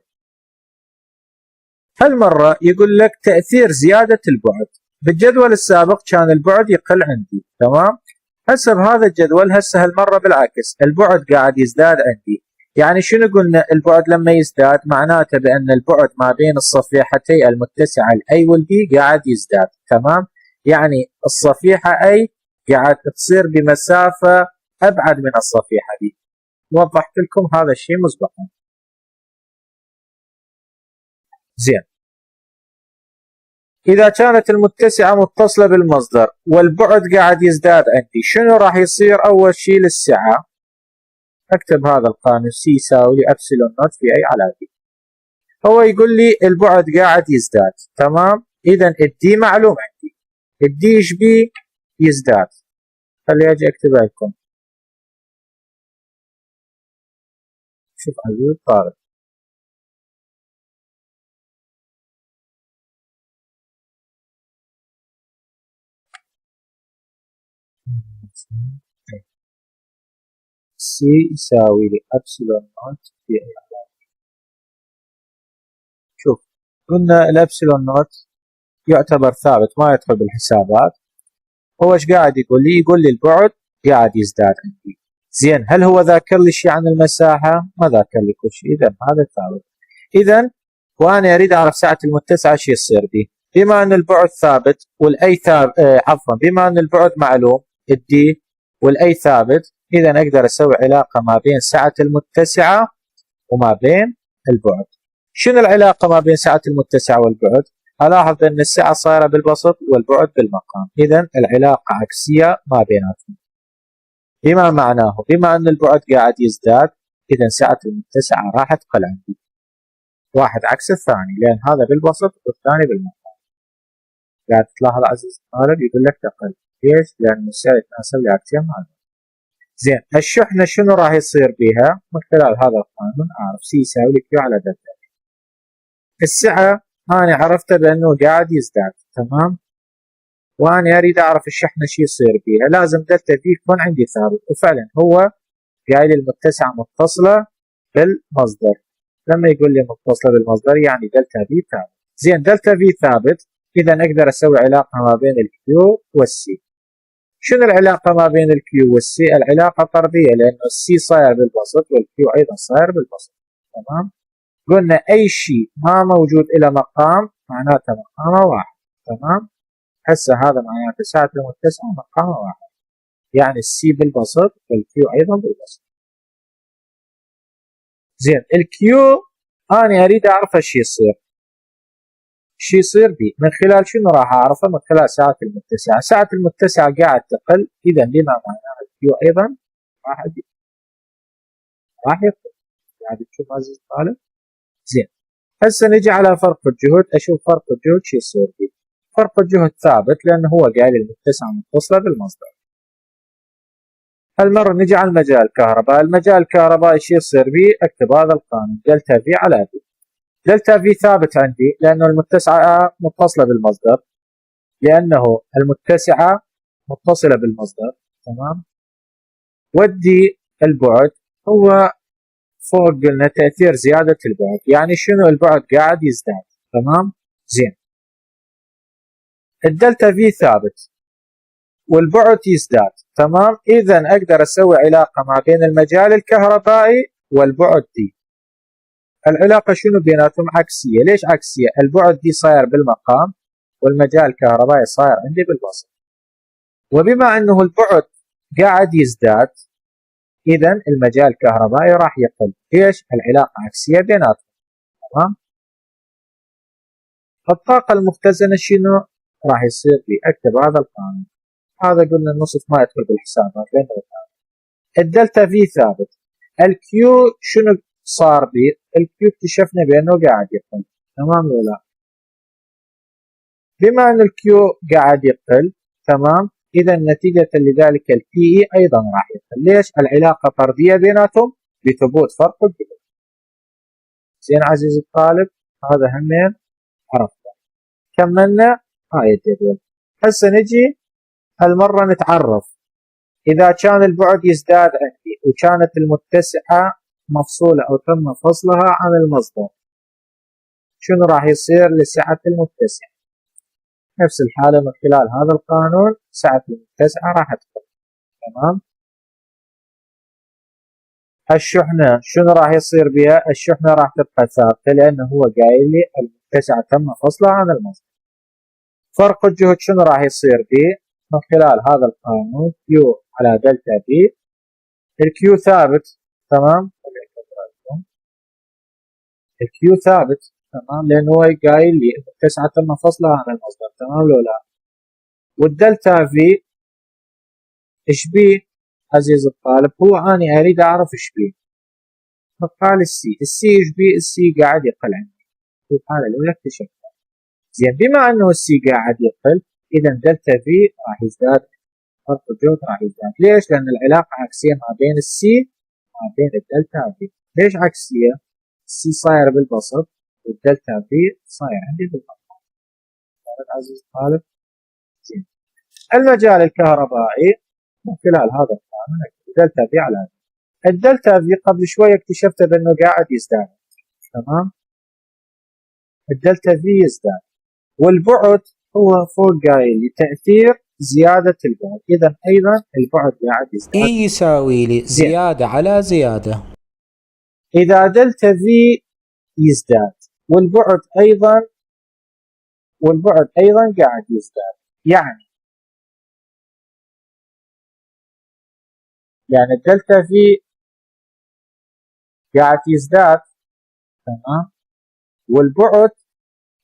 هالمرة يقول لك تأثير زيادة البعد. بالجدول السابق كان البعد يقل عندي، تمام؟ هسه بهذا الجدول هسه هالمرة بالعكس، البعد قاعد يزداد عندي. يعني شنو قلنا؟ البعد لما يزداد معناته بان البعد ما بين الصفيحتي المتسعة الاي والبي قاعد يزداد، تمام؟ يعني الصفيحة A قاعد تصير بمسافة أبعد من الصفيحة B. وضحت لكم هذا الشيء مسبقا. زين، إذا كانت المتسعة متصلة بالمصدر والبعد قاعد يزداد عندي شنو راح يصير؟ أول شيء للسعة أكتب هذا القانون C يساوي لي أبسلون نوت في أي على B. هو يقول لي البعد قاعد يزداد، تمام؟ إذا الدي معلوم عندي، الدي ايش بي؟ يزداد. خلي اجي اكتبها لكم. شوف عزيز الطالب، سي يساوي لي ابسلون نوت في اي علامة. شوف قلنا الابسلون نوت يعتبر ثابت ما يدخل بالحسابات. هو ايش قاعد يقول لي؟ يقول لي البعد قاعد يزداد عندي. زين، هل هو ذاكر لي شيء عن المساحة؟ ما ذاكر لي كل شيء. اذا هذا ثابت. اذا وانا اريد اعرف سعة المتسعة شو يصير بي. بما ان البعد ثابت والاي ثابت، عفوا، بما ان البعد معلوم الدي والاي ثابت، اذا اقدر اسوي علاقة ما بين سعة المتسعة وما بين البعد. شنو العلاقة ما بين سعة المتسعة والبعد؟ الاحظ بان السعة صايرة بالبسط والبعد بالمقام، اذا العلاقة عكسية ما بيناتهم. بما معناه بما ان البعد قاعد يزداد اذا سعة المتسعة راح تقل عندي. واحد عكس الثاني، لان هذا بالبسط والثاني بالمقام. قاعد تلاحظ عزيز الطالب يقول لك تقل. ليش؟ لان السعة يتناسب لعكسين مع بعض. زين، الشحنة شنو راح يصير بها؟ من خلال هذا القانون اعرف سي يساوي لي كيو على دلتا. السعة انا عرفته بانه قاعد يزداد، تمام؟ وانا اريد اعرف الشحنة شو يصير بها، لازم دلتا في يكون عندي ثابت، وفعلا هو قايل المتسعة متصلة بالمصدر. لما يقول لي متصلة بالمصدر يعني دلتا في ثابت. زين، دلتا في ثابت، اذا اقدر اسوي علاقة ما بين الكيو والسي. شنو العلاقة ما بين الكيو والسي؟ العلاقة طردية لانه السي صاير بالبسط والكيو ايضا صاير بالبسط، تمام؟ قلنا اي شيء ما موجود له مقام معناته مقامه واحد، تمام؟ هسه هذا معناته سعة المتسعة مقامه واحد، يعني السي بالبسط والكيو ايضا بالبسط. زين، الكيو انا اريد اعرف ايش يصير. شو يصير بي؟ من خلال شنو راح اعرفه؟ من خلال سعة المتسعة. سعة المتسعة قاعد تقل، اذا بما معناه الكيو ايضا راح يقل. قاعد تشوف عزيز الطالب؟ زين، هسه نجي على فرق الجهد، اشوف فرق الجهد شو يصير بي. فرق الجهد ثابت لانه هو قايل المتسعة متصلة بالمصدر. هالمرة نجي على المجال الكهرباء. المجال الكهربائي شو يصير بي؟ اكتب هذا القانون دلتا في على بي. دلتا في ثابت عندي لانه المتسعة متصلة بالمصدر، لانه المتسعة متصلة بالمصدر، تمام؟ ودي البعد هو فوق قلنا تأثير زيادة البعد، يعني شنو؟ البعد قاعد يزداد. تمام؟ زين. الدلتا في ثابت والبعد يزداد. تمام؟ إذا أقدر أسوي علاقة ما بين المجال الكهربائي والبعد دي. العلاقة شنو بيناتهم؟ عكسية. ليش عكسية؟ البعد دي صاير بالمقام والمجال الكهربائي صاير عندي بالبسط. وبما أنه البعد قاعد يزداد إذا المجال الكهربائي راح يقل. ليش؟ العلاقة عكسية بيناتهم. تمام؟ الطاقة المختزنة شنو راح يصير بي؟ أكتب هذا القانون. هذا قلنا النصف ما يدخل بالحسابات لأنه الدلتا في ثابت. الكيو شنو صار بي؟ الكيو اكتشفنا بأنه قاعد يقل. تمام ولا لا؟ بما أن الكيو قاعد يقل، تمام، إذا نتيجة لذلك البي إي أيضا راح يقل. ليش؟ العلاقة طردية بيناتهم بثبوت فرق الجهد. زين عزيزي الطالب، هذا همين عرفنا. كملنا هاي الجدول. هسه نجي هالمرة نتعرف إذا كان البعد يزداد عندي وكانت المتسعة مفصولة أو تم فصلها عن المصدر، شنو راح يصير لسعة المتسعة؟ نفس الحالة من خلال هذا القانون سعة المتسعة راح تكون. تمام؟ الشحنة شنو راح يصير بها؟ الشحنة راح تبقى ثابتة لأنه هو قايل لي المتسعة تم فصلها عن المصدر. فرق الجهد شنو راح يصير به؟ من خلال هذا القانون كيو على دلتا بي. الكيو ثابت. تمام؟ الكيو ثابت. تمام؟ لأنه هو قايل لي المتسعة تم فصلها عن المصدر. تمام ولا لا؟ والدلتا في ايش بيه عزيز الطالب؟ هو أنا أريد أعرف ايش بيه. فقال السي ايش بيه؟ السي قاعد يقل عندي في الحالة الأولى اكتشفتها. زين، بما أنه السي قاعد يقل إذا دلتا في راح يزداد، فرق الجهد راح يزداد. ليش؟ لأن العلاقة عكسية ما بين السي وما بين الدلتا في. ليش عكسية؟ السي صاير بالبسط والدلتا في صاير عندي بالمقام. عزيز الطالب، زين. المجال الكهربائي من خلال هذا القانون دلتا في على الدلتا في قبل شوية اكتشفت بأنه قاعد يزداد. تمام؟ الدلتا في يزداد والبعد هو فوق قايل لتأثير زيادة البعد، إذا أيضا البعد قاعد يزداد. إي يساوي لي زيادة على زيادة. إذا دلتا في يزداد والبعد أيضا قاعد يزداد، يعني الدلتا في قاعد يزداد. تمام؟ والبعد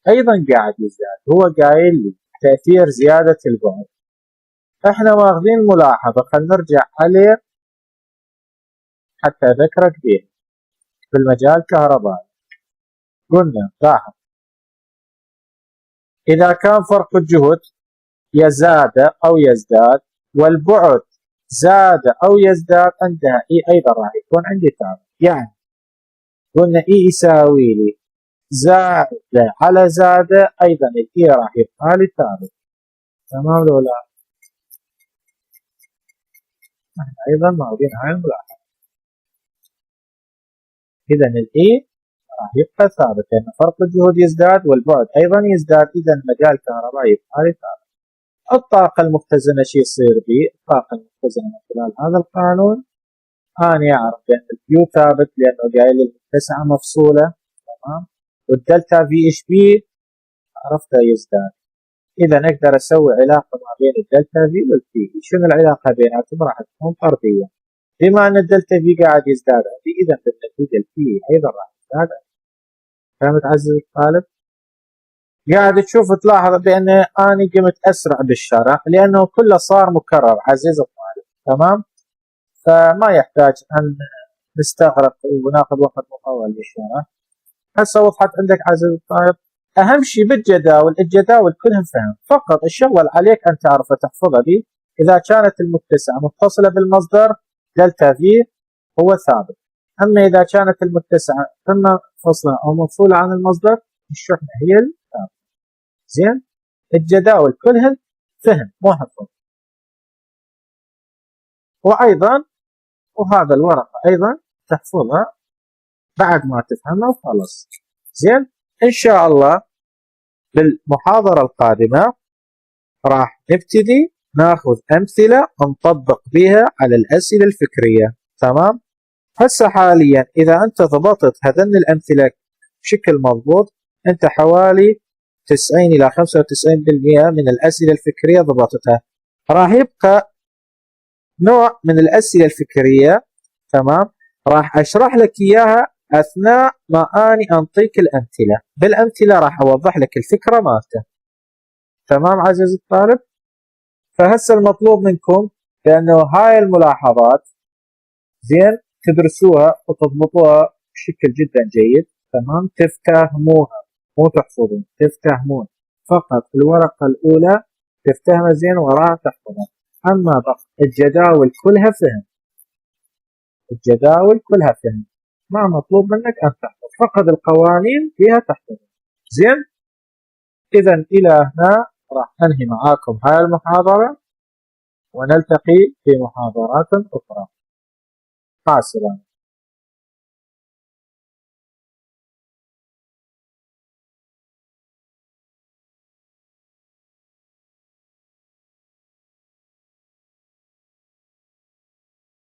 أيضا قاعد يزداد. هو قايل لي تأثير زيادة البعد. احنا واخذين ملاحظة، خلينا نرجع عليه حتى أذكرك بيه. في المجال الكهربائي قلنا لاحظ إذا كان فرق الجهد يزاد أو يزداد والبعد زاد أو يزداد عندها إي أيضا راح يكون عندي ثابت. يعني قلنا إي يساوي لي زادة على زادة، أيضا الإي راح يبقى لي ثابت. تمام ولا لا؟ احنا أيضا ماخذين هاي الملاحظة. إذا الإي راح يبقى ثابت لأن فرق الجهد يزداد والبعد أيضا يزداد، إذا المجال الكهربائي يبقى لي ثابت. الطاقة المختزنة شو يصير بي؟ الطاقة المختزنة من خلال هذا القانون أنا أعرف بأن الكيو ثابت لأنه قايل المتسعة مفصولة. تمام؟ والدلتا في إيش بي؟ عرفتها يزداد. إذا أقدر أسوي علاقة ما بين الدلتا في والبي. شنو العلاقة بيناتهم؟ راح تكون طردية. بما أن الدلتا في قاعد يزداد عندي إذا بالنتيجة البي أيضا راح يزداد عندي. فهمت عزيزي الطالب؟ قاعد تشوف تلاحظ بأن أنا قمت أسرع بالشرح لأنه كله صار مكرر عزيزي الطالب. تمام؟ فما يحتاج أن نستغرق وناخذ وقت مطول للشرح. هسه وضحت عندك عزيزي الطالب. أهم شيء بالجداول، الجداول كلها فهم، فقط الشغل عليك أن تعرف تحفظها دي. إذا كانت المتسعة متصلة بالمصدر دلتا في هو ثابت، أما إذا كانت المتسعة تم فصلها أو مفصولة عن المصدر الشحنة هي الثابتة. زين؟ الجداول كلها فهم مو حفظ. وأيضا وهذا الورقة أيضا تحفظها بعد ما تفهمها وخلاص. زين، إن شاء الله بالمحاضرة القادمة راح نبتدي ناخذ أمثلة نطبق بها على الأسئلة الفكرية. تمام؟ هسه حاليا إذا أنت ضبطت هذين الأمثلة بشكل مضبوط، أنت حوالي 90 إلى 95% من الأسئلة الفكرية ضبطتها. راح يبقى نوع من الأسئلة الفكرية، تمام، راح أشرح لك إياها أثناء ما أني أنطيك الأمثلة. بالأمثلة راح أوضح لك الفكرة مالته. تمام عزيزي الطالب؟ فهسه المطلوب منكم لأنه هاي الملاحظات زين تدرسوها وتضبطوها بشكل جدا جيد. تمام، تفتهموها مو تحفظون، تفتهمون فقط. الورقة الأولى تفتهمها زين وراها تحفظها. أما بقى الجداول كلها فهم، الجداول كلها فهم، ما مطلوب منك أن تحفظ، فقط القوانين فيها تحفظ. زين، إذا إلى هنا راح أنهي معاكم هاي المحاضرة، ونلتقي في محاضرات أخرى. مع السلامة.